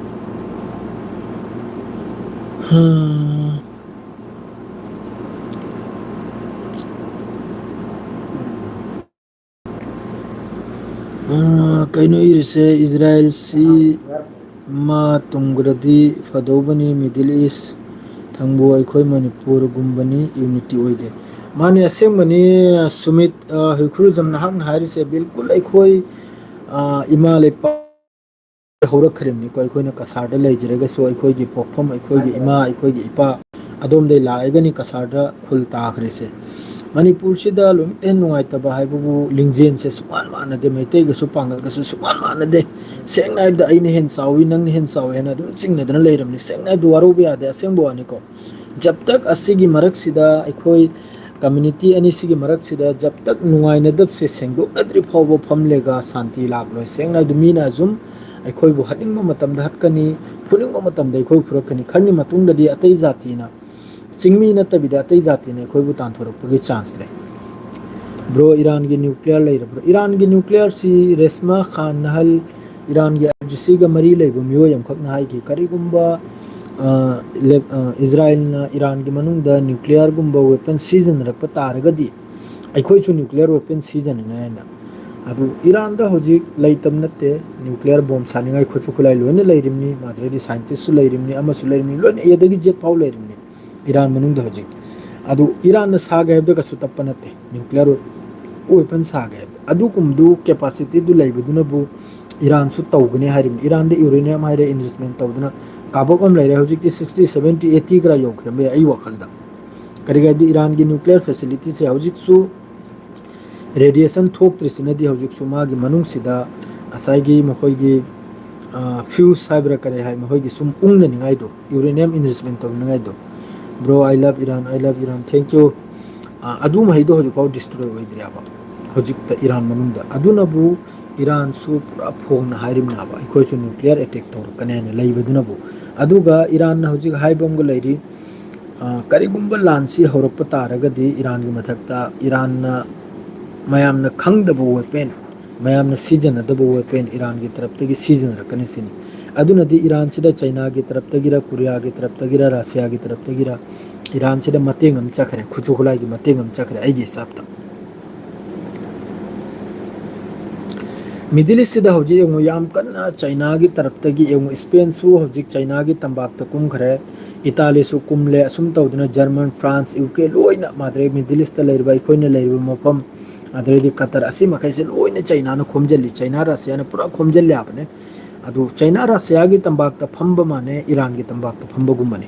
ꯍꯥ꯫ ꯑ, ꯀꯩꯅꯣ ꯏꯔꯤꯁꯦ, ꯏꯖꯔꯥꯌꯦꯜꯁꯤ ꯃꯥ ꯇꯨꯝꯈ꯭ꯔꯗꯤ ꯐꯗꯧꯕꯅꯤ, Middle East ꯊꯪꯕ ꯑꯩꯈꯣꯏ ꯃꯅꯤꯄꯨꯔꯒꯨꯝꯕꯅꯤ, unity ꯑꯣꯏꯗꯦ꯫ ꯃꯥꯅꯤ, ꯑꯁꯦꯡꯕꯅꯤ, ꯁꯨꯃꯤꯠ, ꯑ, ꯍꯨꯏꯈ꯭ꯔꯨꯖꯝ, ꯅꯍꯥꯛꯅ ꯍꯥꯏꯔꯤꯁꯦ ꯕꯤꯜꯀꯨꯜ ꯑꯩꯈꯣꯏ, ꯑ, ꯏꯃꯥ ꯂꯩꯄꯥꯛ ꯍꯧꯔꯛꯈ꯭ꯔꯤꯕꯅꯤꯀꯣ꯫ ꯑꯩꯈꯣꯏꯅ ꯀꯁꯥꯔꯗ ꯂꯩꯖꯔꯒꯁꯨ ꯑꯩꯈꯣꯏꯒꯤ ꯄꯣꯛꯐꯝ, ꯑꯩꯈꯣꯏꯒꯤ ꯏꯃꯥ, ꯑꯩꯈꯣꯏꯒꯤ ꯏꯄꯥ ꯑꯗꯣꯝꯗꯩ ꯂꯥꯛꯑꯒꯅꯤ ꯀꯁꯥꯔꯗ ꯈꯨꯜ ꯇꯥꯈ꯭ꯔꯤꯁꯦ꯫ ꯃꯅꯤꯄꯨꯔꯁꯤꯗ ꯂꯣꯏꯅꯃꯛꯇ ꯍꯦꯟꯅ ꯅꯨꯡꯉꯥꯏꯇꯕ ꯍꯥꯏꯕꯕꯨ ꯂꯤꯡꯖꯦꯜꯁꯦ ꯁꯨꯛꯃꯥꯟ ꯃꯥꯟꯅꯗꯦ, ꯃꯩꯇꯩꯒꯁꯨ ꯄꯥꯡꯒꯜꯒꯁꯨ ꯁꯨꯛꯃꯥꯟ ꯃꯥꯟꯅꯗꯦ꯫ ꯁꯦꯡꯅ ꯍꯥꯏꯕꯗ ꯑꯩꯅ ꯍꯦꯟꯅ ꯆꯥꯎꯏ, ꯅꯪꯅ ꯍꯦꯟꯅ ꯆꯥꯎꯏ ꯍꯥꯏꯅ ꯑꯗꯨꯝ ꯆꯤꯡꯅꯗꯅ ꯂꯩꯔꯕꯅꯤ꯫ ꯁꯦꯡꯅ ꯍꯥꯏꯕꯗ ꯋꯥꯔꯧꯕ ꯌꯥꯗꯦ, ꯑꯁꯦꯡꯕ ꯋꯥꯅꯤꯀꯣ꯫ ꯖꯕ ꯇꯛ ꯑꯁꯤꯒꯤ ꯃꯔꯛꯁꯤꯗ ꯑꯩꯈꯣꯏ community ꯑꯅꯤꯁꯤꯒꯤ ꯃꯔꯛꯁꯤꯗ ꯖꯕ ꯇꯛ ꯅꯨꯡꯉꯥꯏꯅꯗꯕꯁꯦ ꯁꯦꯡꯗꯣꯛꯅꯗ꯭ꯔꯤ ꯐꯥꯎꯕ ꯐꯝꯂꯦꯒ ꯁꯥꯟꯇꯤ ꯂꯥꯛꯂꯣꯏ꯫ ꯁꯦꯡꯅ ꯍꯥꯏꯕꯗ ꯃꯤꯅ ꯑꯁꯨꯝ ꯑꯩꯈꯣꯏꯕꯨ ꯍꯥꯠꯅꯤꯡꯕ ꯃꯇꯝꯗ ꯍꯥꯠꯀꯅꯤ, ꯐꯨꯅꯤꯡꯕ ꯃꯇꯝꯗ ꯑꯩꯈꯣꯏ ꯐꯨꯔꯛꯀꯅꯤ꯫ ꯈꯔꯅꯤ ꯃꯇꯨꯡꯗꯗꯤ ꯑꯇꯩ ꯖꯥꯇꯤꯅ, ꯆꯤꯡꯃꯤ ꯅꯠꯇꯕꯤꯗ ꯑꯇꯩ ꯖꯥꯇꯤꯅ ꯑꯩꯈꯣꯏꯕꯨ ꯇꯥꯟꯊꯣꯔꯛꯄꯒꯤ chance ꯂꯩ꯫ Bro, ꯏꯔꯥꯟꯒꯤ nuclear ꯂꯩꯔꯕ꯭ꯔꯣ? ꯏꯔꯥꯟꯒꯤ nuclearꯁꯤ ꯔꯦꯁꯃꯥ ꯈꯥꯟ ꯅꯍꯜ, ꯏꯔꯥꯟꯒꯤ ꯑꯥꯏ ꯑꯥꯔ ꯖꯤ ꯁꯤꯒ ꯃꯔꯤ ꯂꯩꯕ ꯃꯤꯑꯣꯏ ꯑꯃꯈꯛꯅ ꯍꯥꯏꯈꯤ꯫ ꯀꯔꯤꯒꯨꯝꯕ, ꯑ, ꯂꯦꯞ-, ꯑ, ꯏꯖꯔꯥꯌꯦꯜꯅ ꯏꯔꯥꯟꯒꯤ ꯃꯅꯨꯡꯗ nuclearꯒꯨꯝꯕ weapon ꯁꯤꯖꯤꯟꯅꯔꯛꯄ ꯇꯥꯔꯒꯗꯤ ꯑꯩꯈꯣꯏꯁꯨ nuclear weapon ꯁꯤꯖꯤꯟꯅꯅꯤ ꯍꯥꯏꯅ꯫ ꯑꯗꯨ ꯏꯔꯥꯟꯗ ꯍꯧꯖꯤꯛ ꯂꯩꯇꯕ ꯅꯠꯇꯦ, nuclear bomb ꯁꯥꯅꯤꯡꯉꯥꯏ ꯈꯨꯠꯁꯨ ꯈꯨꯠꯂꯥꯏ ꯂꯣꯏꯅ ꯂꯩꯔꯤꯕꯅꯤ, ꯃꯥꯗ꯭ꯔꯦꯗꯤ scientistꯁꯨ ꯂꯩꯔꯤꯕꯅꯤ, ꯑꯃꯁꯨ ꯂꯩꯔꯤꯕꯅꯤ, ꯂꯣꯏꯅ A ꯗꯒꯤ Z ꯐꯥꯎ ꯂꯩꯔꯤꯕꯅꯤ꯫ ꯏꯔꯥꯟ ꯃꯅꯨꯡꯗ ꯍꯧꯖꯤꯛ꯫ ꯑꯗꯨ ꯏꯔꯥꯟꯅ ꯁꯥꯒꯦ ꯍꯥꯏꯕꯗ ꯀꯩꯁꯨ ꯇꯞꯄ ꯅꯠꯇꯦ, nuclear weapon ꯁꯥꯒꯦ ꯍꯥꯏꯕꯗ꯫ ꯑꯗꯨꯒꯨꯝꯕꯗꯨ capacityꯗꯨ ꯂꯩꯕꯗꯨꯅꯕꯨ ꯏꯔꯥꯟꯁꯨ ꯇꯧꯒꯅꯤ ꯍꯥꯏꯔꯤꯕꯅꯤ꯫ ꯏꯔꯥꯟꯗ uranium ꯍꯥꯏꯔꯦ, investment ꯇꯧꯗꯅ ꯀꯥꯕꯛ ꯑꯃ ꯂꯩꯔꯦ꯫ ꯍꯧꯖꯤꯛꯇꯤ sixty, seventy, eighty ꯈꯔ ꯌꯧꯈ꯭ꯔꯦ ꯑꯩ ꯋꯥꯈꯜꯗ꯫ ꯀꯔꯤꯒꯤ ꯍꯥꯏꯕꯗꯤ ꯏꯔꯥꯟꯒꯤ nuclear facilityꯁꯦ ꯍꯧꯖꯤꯛꯁꯨ radiation ꯊꯣꯛꯇ꯭ꯔꯤꯁꯤꯅꯗꯤ ꯍꯧꯖꯤꯛꯁꯨ ꯃꯥꯒꯤ ꯃꯅꯨꯡꯁꯤꯗ ꯉꯁꯥꯏꯒꯤ ꯃꯈꯣꯏꯒꯤ, ꯑ, fuse ꯍꯥꯏꯕ꯭ꯔꯥ ꯀꯔꯤ ꯍꯥꯏ, ꯃꯈꯣꯏꯒꯤ ꯁꯨꯝ ꯎꯪꯅꯅꯤꯡꯉꯥꯏꯗꯣ, uranium enrichment ꯇꯧꯅꯤꯡꯉꯥꯏꯗꯣ꯫ Bro, I love Iran, I love Iran, thank you꯫ ꯑ, ꯑꯗꯨ ꯃꯍꯩꯗꯣ ꯍꯧꯖꯤꯛꯐꯥꯎ destroy ꯑꯣꯏꯗ꯭ꯔꯤꯕ ꯍꯧꯖꯤꯛꯇ ꯏꯔꯥꯟ ꯃꯅꯨꯡꯗ꯫ ꯑꯗꯨꯅꯕꯨ ꯏꯔꯥꯟꯁꯨ ꯄꯨꯔꯥ ꯐꯣꯡꯅ ꯍꯥꯏꯔꯤꯕꯅꯦꯕ, "ꯑꯩꯈꯣꯏꯁꯨ nuclear attack ꯇꯧꯔꯛꯀꯅꯤ" ꯍꯥꯏꯅ ꯂꯩꯕꯗꯨꯅꯕꯨ꯫ ꯑꯗꯨꯒ ꯏꯔꯥꯟꯅ ꯍꯧꯖꯤꯛ ꯍꯥꯏꯕ ꯑꯃꯒ ꯂꯩꯔꯤ, ꯑ, ꯀꯔꯤꯒꯨꯝꯕ ꯂꯥꯟꯁꯤ ꯍꯧꯔꯛꯄ ꯇꯥꯔꯒꯗꯤ ꯏꯔꯥꯟꯒꯤ ꯃꯊꯛꯇ ꯏꯔꯥꯟꯅ ꯃꯌꯥꯝꯅ ꯈꯪꯗꯕ weapon, ꯃꯌꯥꯝꯅ ꯁꯤꯖꯤꯟꯅꯗꯕ weapon ꯏꯔꯥꯟꯒꯤ ꯇꯔꯞꯇꯒꯤ ꯁꯤꯖꯤꯟꯅꯔꯛꯀꯅꯤ ꯁꯤꯅꯤ꯫ ꯑꯗꯨꯅꯗꯤ ꯏꯔꯥꯟꯁꯤꯗ ꯆꯩꯅꯥꯒꯤ ꯇꯔꯞꯇꯒꯤꯔ, ꯀꯣꯔꯤꯌꯥꯒꯤ ꯇꯔꯞꯇꯒꯤꯔ, ꯔꯁꯤꯌꯥꯒꯤ ꯇꯔꯞꯇꯒꯤꯔ ꯏꯔꯥꯟꯁꯤꯗ ꯃꯇꯦꯡ ꯑꯃ ꯆꯠꯈ꯭ꯔꯦ, ꯈꯨꯠꯁꯨ ꯈꯨꯠꯂꯥꯏꯒꯤ ꯃꯇꯦꯡ ꯑꯃ ꯆꯠꯈ꯭ꯔꯦ ꯑꯩꯒꯤ ꯍꯤꯁꯥꯞꯇ꯫ Middle Eastꯁꯤꯗ ꯍꯧꯖꯤꯛ ꯌꯦꯡꯉꯨ, ꯌꯥꯝ ꯀꯟꯅ ꯆꯩꯅꯥꯒꯤ ꯇꯔꯞꯇꯒꯤ ꯌꯦꯡꯉꯨ, ꯁ꯭ꯄꯦꯟꯁꯨ ꯍꯧꯖꯤꯛ ꯆꯩꯅꯥꯒꯤ ꯇꯝꯄꯥꯛꯇ ꯀꯨꯝꯈ꯭ꯔꯦ, ꯏꯇꯥꯂꯤꯁꯨ ꯀꯨꯝꯂꯦ, ꯑꯁꯨꯝ ꯇꯧꯗꯅ ꯖꯔꯃꯟ, ꯐ꯭ꯔꯥꯟꯁ, ꯌꯨ ꯀꯦ ꯂꯣꯏꯅ, ꯃꯥꯗ꯭ꯔꯦ Middle Eastꯇ ꯂꯩꯔꯤꯕ ꯑꯩꯈꯣꯏꯅ ꯂꯩꯔꯤꯕ ꯃꯐꯝ, ꯑꯗꯩꯗꯤ ꯀꯇꯔ, ꯑꯁꯤ ꯃꯈꯩꯁꯦ ꯂꯣꯏꯅ ꯆꯩꯅꯥꯅ ꯈꯣꯝꯖꯤꯜꯂꯤ, ꯆꯩꯅꯥ ꯔꯁꯤꯌꯥꯅ ꯄꯨꯔꯥ ꯈꯣꯝꯖꯤꯜꯂꯦ ꯍꯥꯏꯕꯅꯦ꯫ ꯑꯗꯨ ꯆꯩꯅꯥ ꯔꯁꯤꯌꯥꯒꯤ ꯇꯝꯄꯥꯛꯇ ꯐꯝꯕ ꯃꯥꯅꯦ, ꯏꯔꯥꯟꯒꯤ ꯇꯝꯄꯥꯛꯇ ꯐꯝꯕꯒꯨꯝꯕꯅꯤ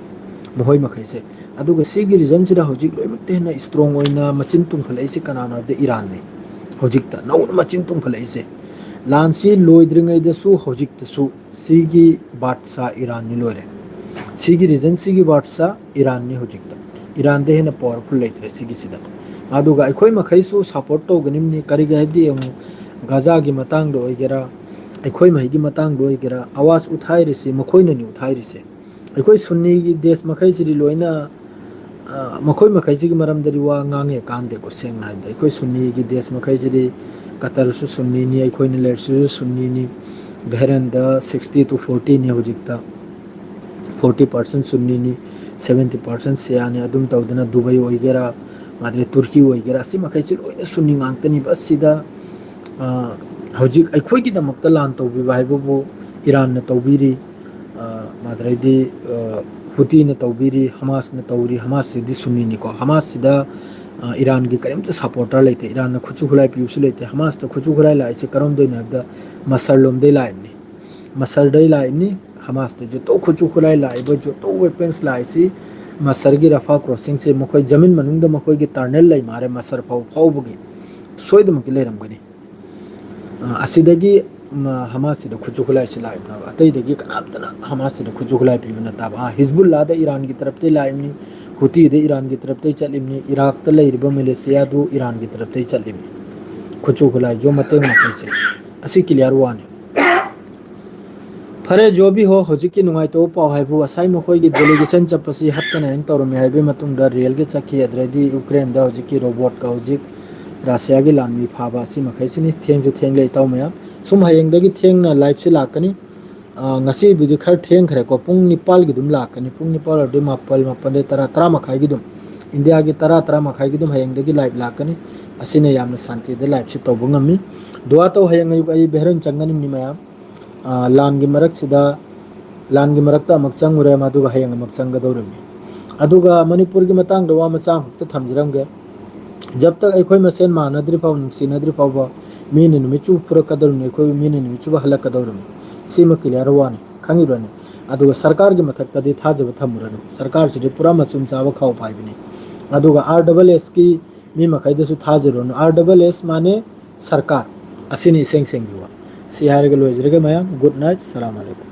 ꯃꯈꯣꯏ ꯃꯈꯩꯁꯦ꯫ ꯑꯗꯨꯒ ꯁꯤꯒꯤ regionꯁꯤꯗ ꯍꯧꯖꯤꯛ ꯂꯣꯏꯅꯃꯛꯇ ꯍꯦꯟꯅ strong ꯑꯣꯏꯅ ꯃꯆꯤꯟ ꯇꯨꯝꯈꯠꯂꯛꯏꯁꯦ ꯀꯅꯥꯅꯣ ꯍꯥꯏꯕꯗ ꯏꯔꯥꯟꯅꯤ꯫ ꯍꯧꯖꯤꯛꯇ ꯅꯧꯅ ꯃꯆꯤꯟ ꯇꯨꯝꯈꯠꯂꯛꯏꯁꯦ꯫ ꯂꯥꯟꯁꯤ ꯂꯣꯏꯗ꯭ꯔꯤꯉꯩꯗꯁꯨ ꯍꯧꯖꯤꯛꯇꯁꯨ ꯁꯤꯒꯤ ꯕꯥꯗꯁꯥ ꯏꯔꯥꯟꯅꯤ ꯂꯣꯏꯔꯦ꯫ ꯁꯤꯒꯤ regionꯁꯤꯒꯤ ꯕꯥꯗꯁꯥ ꯏꯔꯥꯟꯅꯤ ꯍꯧꯖꯤꯛꯇ꯫ ꯏꯔꯥꯟꯗ ꯍꯦꯟꯅ powerful ꯂꯩꯇ꯭ꯔꯦ ꯁꯤꯒꯤꯁꯤꯗ꯫ ꯑꯗꯨꯒ ꯑꯩꯈꯣꯏ ꯃꯈꯩꯁꯨ support ꯇꯧꯒꯅꯤꯡꯅꯤ꯫ ꯀꯔꯤꯒꯤ ꯍꯥꯏꯕꯗꯤ ꯌꯦꯡꯉꯨ, ꯒꯥꯖꯥꯒꯤ ꯃꯇꯥꯡꯗ ꯑꯣꯏꯒꯦꯔꯥ, ꯑꯩꯈꯣꯏ ꯃꯍꯩꯒꯤ ꯃꯇꯥꯡꯗ ꯑꯣꯏꯒꯦꯔꯥ, ꯑꯋꯥꯖ ꯎꯊꯥꯏꯔꯤꯁꯤ ꯃꯈꯣꯏꯅꯅꯤ ꯎꯊꯥꯏꯔꯤꯁꯦ꯫ ꯑꯩꯈꯣꯏ ꯁꯨꯟꯅꯤꯒꯤ ꯗꯦꯁ ꯃꯈꯩꯁꯤꯗꯤ ꯂꯣꯏꯅ, ꯑ, ꯃꯈꯣꯏ ꯃꯈꯩꯁꯤꯒꯤ ꯃꯔꯝꯗꯗꯤ ꯋꯥ ꯉꯥꯡꯉꯦ ꯀꯥꯟꯗꯦꯀꯣ, ꯁꯦꯡꯅ ꯍꯥꯏꯕꯗ꯫ ꯑꯩꯈꯣꯏ ꯁꯨꯟꯅꯤꯒꯤ ꯗꯦꯁ ꯃꯈꯩꯁꯤꯗꯤ ꯀꯇꯔꯁꯨ ꯁꯨꯟꯅꯤꯅꯤ, ꯑꯩꯈꯣꯏꯅ ꯂꯩꯔꯤꯁꯤꯁꯨ ꯁꯨꯟꯅꯤꯅꯤ, ꯕꯍꯔꯦꯟꯗ sixty to fortyꯅꯤ ꯍꯧꯖꯤꯛꯇ, forty percent ꯁꯨꯟꯅꯤꯅꯤ, seventy percent ꯁꯤꯌꯥꯅꯤ꯫ ꯑꯗꯨꯝ ꯇꯧꯗꯅ ꯗꯨꯕꯥꯏ ꯑꯣꯏꯒꯦꯔꯥ, ꯑꯗꯩ ꯇꯨꯔꯀꯤ ꯑꯣꯏꯒꯦꯔꯥ, ꯑꯁꯤ ꯃꯈꯩꯁꯤ ꯂꯣꯏꯅ ꯁꯨꯟꯅꯤ ꯉꯥꯛꯇꯅꯤꯕ꯫ ꯑꯁꯤꯗ, ꯑ, ꯍꯧꯖꯤꯛ ꯑꯩꯈꯣꯏꯒꯤꯗꯃꯛꯇ ꯂꯥꯟ ꯇꯧꯕꯤꯕ ꯍꯥꯏꯕꯕꯨ ꯏꯔꯥꯟꯅ ꯇꯧꯕꯤꯔꯤ, ꯑ, ꯑꯗꯩꯗꯤ, ꯑ, ꯍꯨꯇꯤꯅ ꯇꯧꯕꯤꯔꯤ, ꯍꯃꯥꯁꯅ ꯇꯧꯔꯤ, ꯍꯃꯥꯁꯁꯤꯗꯤ ꯁꯨꯟꯅꯤꯅꯤꯀꯣ꯫ ꯍꯃꯥꯁꯁꯤꯗ, ꯑ, ꯏꯔꯥꯟꯒꯤ ꯀꯔꯤꯝꯇ ꯁꯄꯣꯔꯇꯔ ꯂꯩꯇꯦ, ꯏꯔꯥꯟꯅ ꯈꯨꯠꯁꯨ ꯈꯨꯠꯂꯥꯏ ꯄꯤꯕꯁꯨ ꯂꯩꯇꯦ꯫ ꯍꯃꯥꯁꯇ ꯈꯨꯠꯁꯨ ꯈꯨꯠꯂꯥꯏ ꯂꯥꯛꯏꯁꯦ ꯀꯔꯝꯗꯣꯏꯅꯣ ꯍꯥꯏꯕꯗ ꯃꯁꯔ ꯂꯣꯝꯗꯩ ꯂꯥꯛꯏꯕꯅꯤ꯫ ꯃꯁꯔꯗꯩ ꯂꯥꯛꯏꯕꯅꯤ꯫ ꯍꯃꯥꯁꯇ ꯖꯣꯇꯣ ꯈꯨꯠꯁꯨ ꯈꯨꯠꯂꯥꯏ ꯂꯥꯛꯏꯕ, ꯖꯣꯇꯣ ꯋꯦꯄꯟꯁ ꯂꯥꯛꯏꯁꯤ ꯃꯁꯔꯒꯤ ꯔꯐꯥ ꯀ꯭ꯔꯣꯁꯤꯡꯁꯦ, ꯃꯈꯣꯏ ꯖꯃꯤꯟ ꯃꯅꯨꯡꯗ ꯃꯈꯣꯏꯒꯤ ꯇꯔꯅꯦꯜ ꯂꯩ ꯃꯥꯔꯦ, ꯃꯁꯔ ꯐꯥꯎ ꯐꯥꯎꯕꯒꯤ ꯁꯣꯏꯗꯃꯛꯀꯤ ꯂꯩꯔꯝꯒꯅꯤ꯫ ꯑ, ꯑꯁꯤꯗꯒꯤ, ꯃ, ꯍꯃꯥꯁꯁꯤꯗ ꯈꯨꯠꯁꯨ ꯈꯨꯠꯂꯥꯏꯁꯤ ꯂꯥꯛꯏꯕꯅꯦꯕ꯫ ꯑꯇꯩꯗꯒꯤ ꯀꯅꯥꯝꯇꯅ ꯍꯃꯥꯁꯁꯤꯗ ꯈꯨꯠꯁꯨ ꯈꯨꯠꯂꯥꯏ ꯄꯤꯕ ꯅꯠꯇꯕ꯫ ꯑ, ꯍꯤꯖꯕꯨꯜꯂꯥꯗ ꯏꯔꯥꯟꯒꯤ ꯇꯔꯞꯇꯩ ꯂꯥꯛꯏꯕꯅꯤ, ꯍꯨꯇꯤꯗ ꯏꯔꯥꯟꯒꯤ ꯇꯔꯞꯇꯩ ꯆꯠꯂꯤꯕꯅꯤ, ꯏꯔꯥꯛꯇ ꯂꯩꯔꯤꯕ ꯃꯦꯂꯦꯁꯤꯌꯥꯗꯨ ꯏꯔꯥꯟꯒꯤ ꯇꯔꯞꯇꯩ ꯆꯠꯂꯤꯕꯅꯤ꯫ ꯈꯨꯠꯁꯨ ꯈꯨꯠꯂꯥꯏ ꯖꯣ ꯃꯇꯦꯡ ꯃꯈꯩꯁꯦ ꯑꯁꯤ ꯀ꯭ꯂꯤꯌꯥꯔ ꯋꯥꯅꯤ꯫ ꯐꯔꯦ, ꯖꯣꯕꯤ ꯍꯣ, ꯍꯧꯖꯤꯛꯀꯤ ꯅꯨꯡꯉꯥꯏꯇꯕ ꯄꯥꯎ ꯍꯥꯏꯕꯨ ꯉꯁꯥꯏ ꯃꯈꯣꯏꯒꯤ ꯗꯦꯂꯤꯒꯦꯁꯟ ꯆꯠꯄꯁꯤ ꯍꯠꯀꯅ ꯍꯥꯏꯅ ꯇꯧꯔꯝꯃꯤ ꯍꯥꯏꯕꯒꯤ ꯃꯇꯨꯡꯗ ꯔꯦꯜꯒ ꯆꯠꯈꯤ, ꯑꯗꯨꯗꯩꯗꯤ ꯌꯨꯀ꯭ꯔꯦꯟꯗ ꯍꯧꯖꯤꯛꯀꯤ ꯔꯣꯕꯣꯠꯀ ꯍꯧꯖꯤꯛ ꯔꯁꯤꯌꯥꯒꯤ ꯂꯥꯟꯃꯤ ꯐꯥꯕ ꯑꯁꯤ ꯃꯈꯩꯁꯤꯅꯤ꯫ ꯊꯦꯡꯁꯨ ꯊꯦꯡꯂꯦ ꯏꯇꯥꯎ ꯃꯌꯥꯝ꯫ ꯁꯨꯝ ꯍꯌꯦꯡꯗꯒꯤ ꯊꯦꯡꯅ ꯂꯥꯏꯞꯁꯤ ꯂꯥꯛꯀꯅꯤ꯫ ꯑ, ꯉꯁꯤꯕꯨꯗꯤ ꯈꯔ ꯊꯦꯡꯈ꯭ꯔꯦꯀꯣ, ꯄꯨꯡ ꯅꯤꯄꯥꯜꯒꯤ ꯑꯗꯨꯝ ꯂꯥꯛꯀꯅꯤ꯫ ꯄꯨꯡ ꯅꯤꯄꯥꯜ ꯑꯣꯏꯔꯗꯤ ꯃꯥꯄꯜ, ꯃꯥꯄꯜꯗꯩ ꯇꯔꯥ, ꯇꯔꯥ ꯃꯈꯥꯏꯒꯤ ꯑꯗꯨꯝ, ꯏꯟꯗꯤꯌꯥꯒꯤ ꯇꯔꯥ, ꯇꯔꯥ ꯃꯈꯥꯏꯒꯤ ꯑꯗꯨꯝ ꯍꯌꯦꯡꯗꯒꯤ ꯂꯥꯏꯞ ꯂꯥꯛꯀꯅꯤ꯫ ꯑꯁꯤꯅ ꯌꯥꯝꯅ ꯁꯥꯟꯇꯤꯗ ꯂꯥꯏꯞꯁꯤ ꯇꯧꯕ ꯉꯝꯃꯤ꯫ ꯗꯨꯋꯥ ꯇꯧ, ꯍꯌꯦꯡ ꯑꯌꯨꯛ ꯑꯩ ꯕꯦꯍꯔꯟ ꯆꯪꯒꯅꯤꯕꯅꯤ ꯃꯌꯥꯝ꯫ ꯑ, ꯂꯥꯟꯒꯤ ꯃꯔꯛꯁꯤꯗ, ꯂꯥꯟꯒꯤ ꯃꯔꯛꯇ ꯑꯃꯨꯛ ꯆꯪꯉꯨꯔꯦ, ꯃꯗꯨꯒ ꯍꯌꯦꯡ ꯑꯃꯨꯛ ꯆꯪꯒꯗꯧꯔꯤꯕꯅꯤ꯫ ꯑꯗꯨꯒ ꯃꯅꯤꯄꯨꯔꯒꯤ ꯃꯇꯥꯡꯗ ꯋꯥ ꯃꯆꯥ ꯑꯃꯈꯛꯇ ꯊꯝꯖꯔꯝꯒꯦ꯫ ꯖꯕ ꯇꯛ ꯑꯩꯈꯣꯏ ꯃꯁꯦꯟ ꯃꯥꯟꯅꯗ꯭ꯔꯤ ꯐꯥꯎ, ꯅꯨꯡꯁꯤꯅꯗ꯭ꯔꯤ ꯐꯥꯎꯕ ꯃꯤꯅ ꯅꯨꯃꯤꯠ ꯆꯨꯞꯄ ꯐꯨꯔꯛꯀꯗꯧꯔꯤꯕꯅꯤ, ꯑꯩꯈꯣꯏ ꯃꯤꯅ ꯅꯨꯃꯤꯠ ꯆꯨꯞꯄ ꯍꯜꯂꯛꯀꯗꯧꯔꯤꯕꯅꯤ꯫ ꯁꯤꯃ ꯀ꯭ꯂꯤꯌꯥꯔ ꯋꯥꯅꯤ, ꯈꯪꯉꯤꯕ꯭ꯔꯅꯦ? ꯑꯗꯨꯒ ꯁꯔꯀꯥꯔꯒꯤ ꯃꯊꯛꯇꯗꯤ ꯊꯥꯖꯕ ꯊꯝꯃꯨꯔꯅꯨ꯫ ꯁꯔꯀꯥꯔꯁꯤꯗꯤ ꯄꯨꯔꯥ ꯃꯆꯨꯝ ꯆꯥꯕ ꯈꯥꯎ ꯄꯥꯏꯕꯅꯤ꯫ ꯑꯗꯨꯒ ꯑꯥꯔ ꯗꯕꯜ ꯑꯦꯁꯀꯤ ꯃꯤ ꯃꯈꯩꯗꯁꯨ ꯊꯥꯖꯔꯨꯔꯅꯨ꯫ ꯑꯥꯔ ꯗꯕꯜ ꯑꯦꯁ ꯃꯥꯅꯦ ꯁꯔꯀꯥꯔ꯫ ꯑꯁꯤꯅꯤ ꯏꯁꯦꯡ ꯁꯦꯡꯕꯤꯕ꯫ ꯁꯤ ꯍꯥꯏꯔꯒ ꯂꯣꯏꯖꯔꯒꯦ ꯃꯌꯥꯝ꯫ Good night. ꯁꯂꯥꯝ ꯑꯂꯩꯀꯨꯝ꯫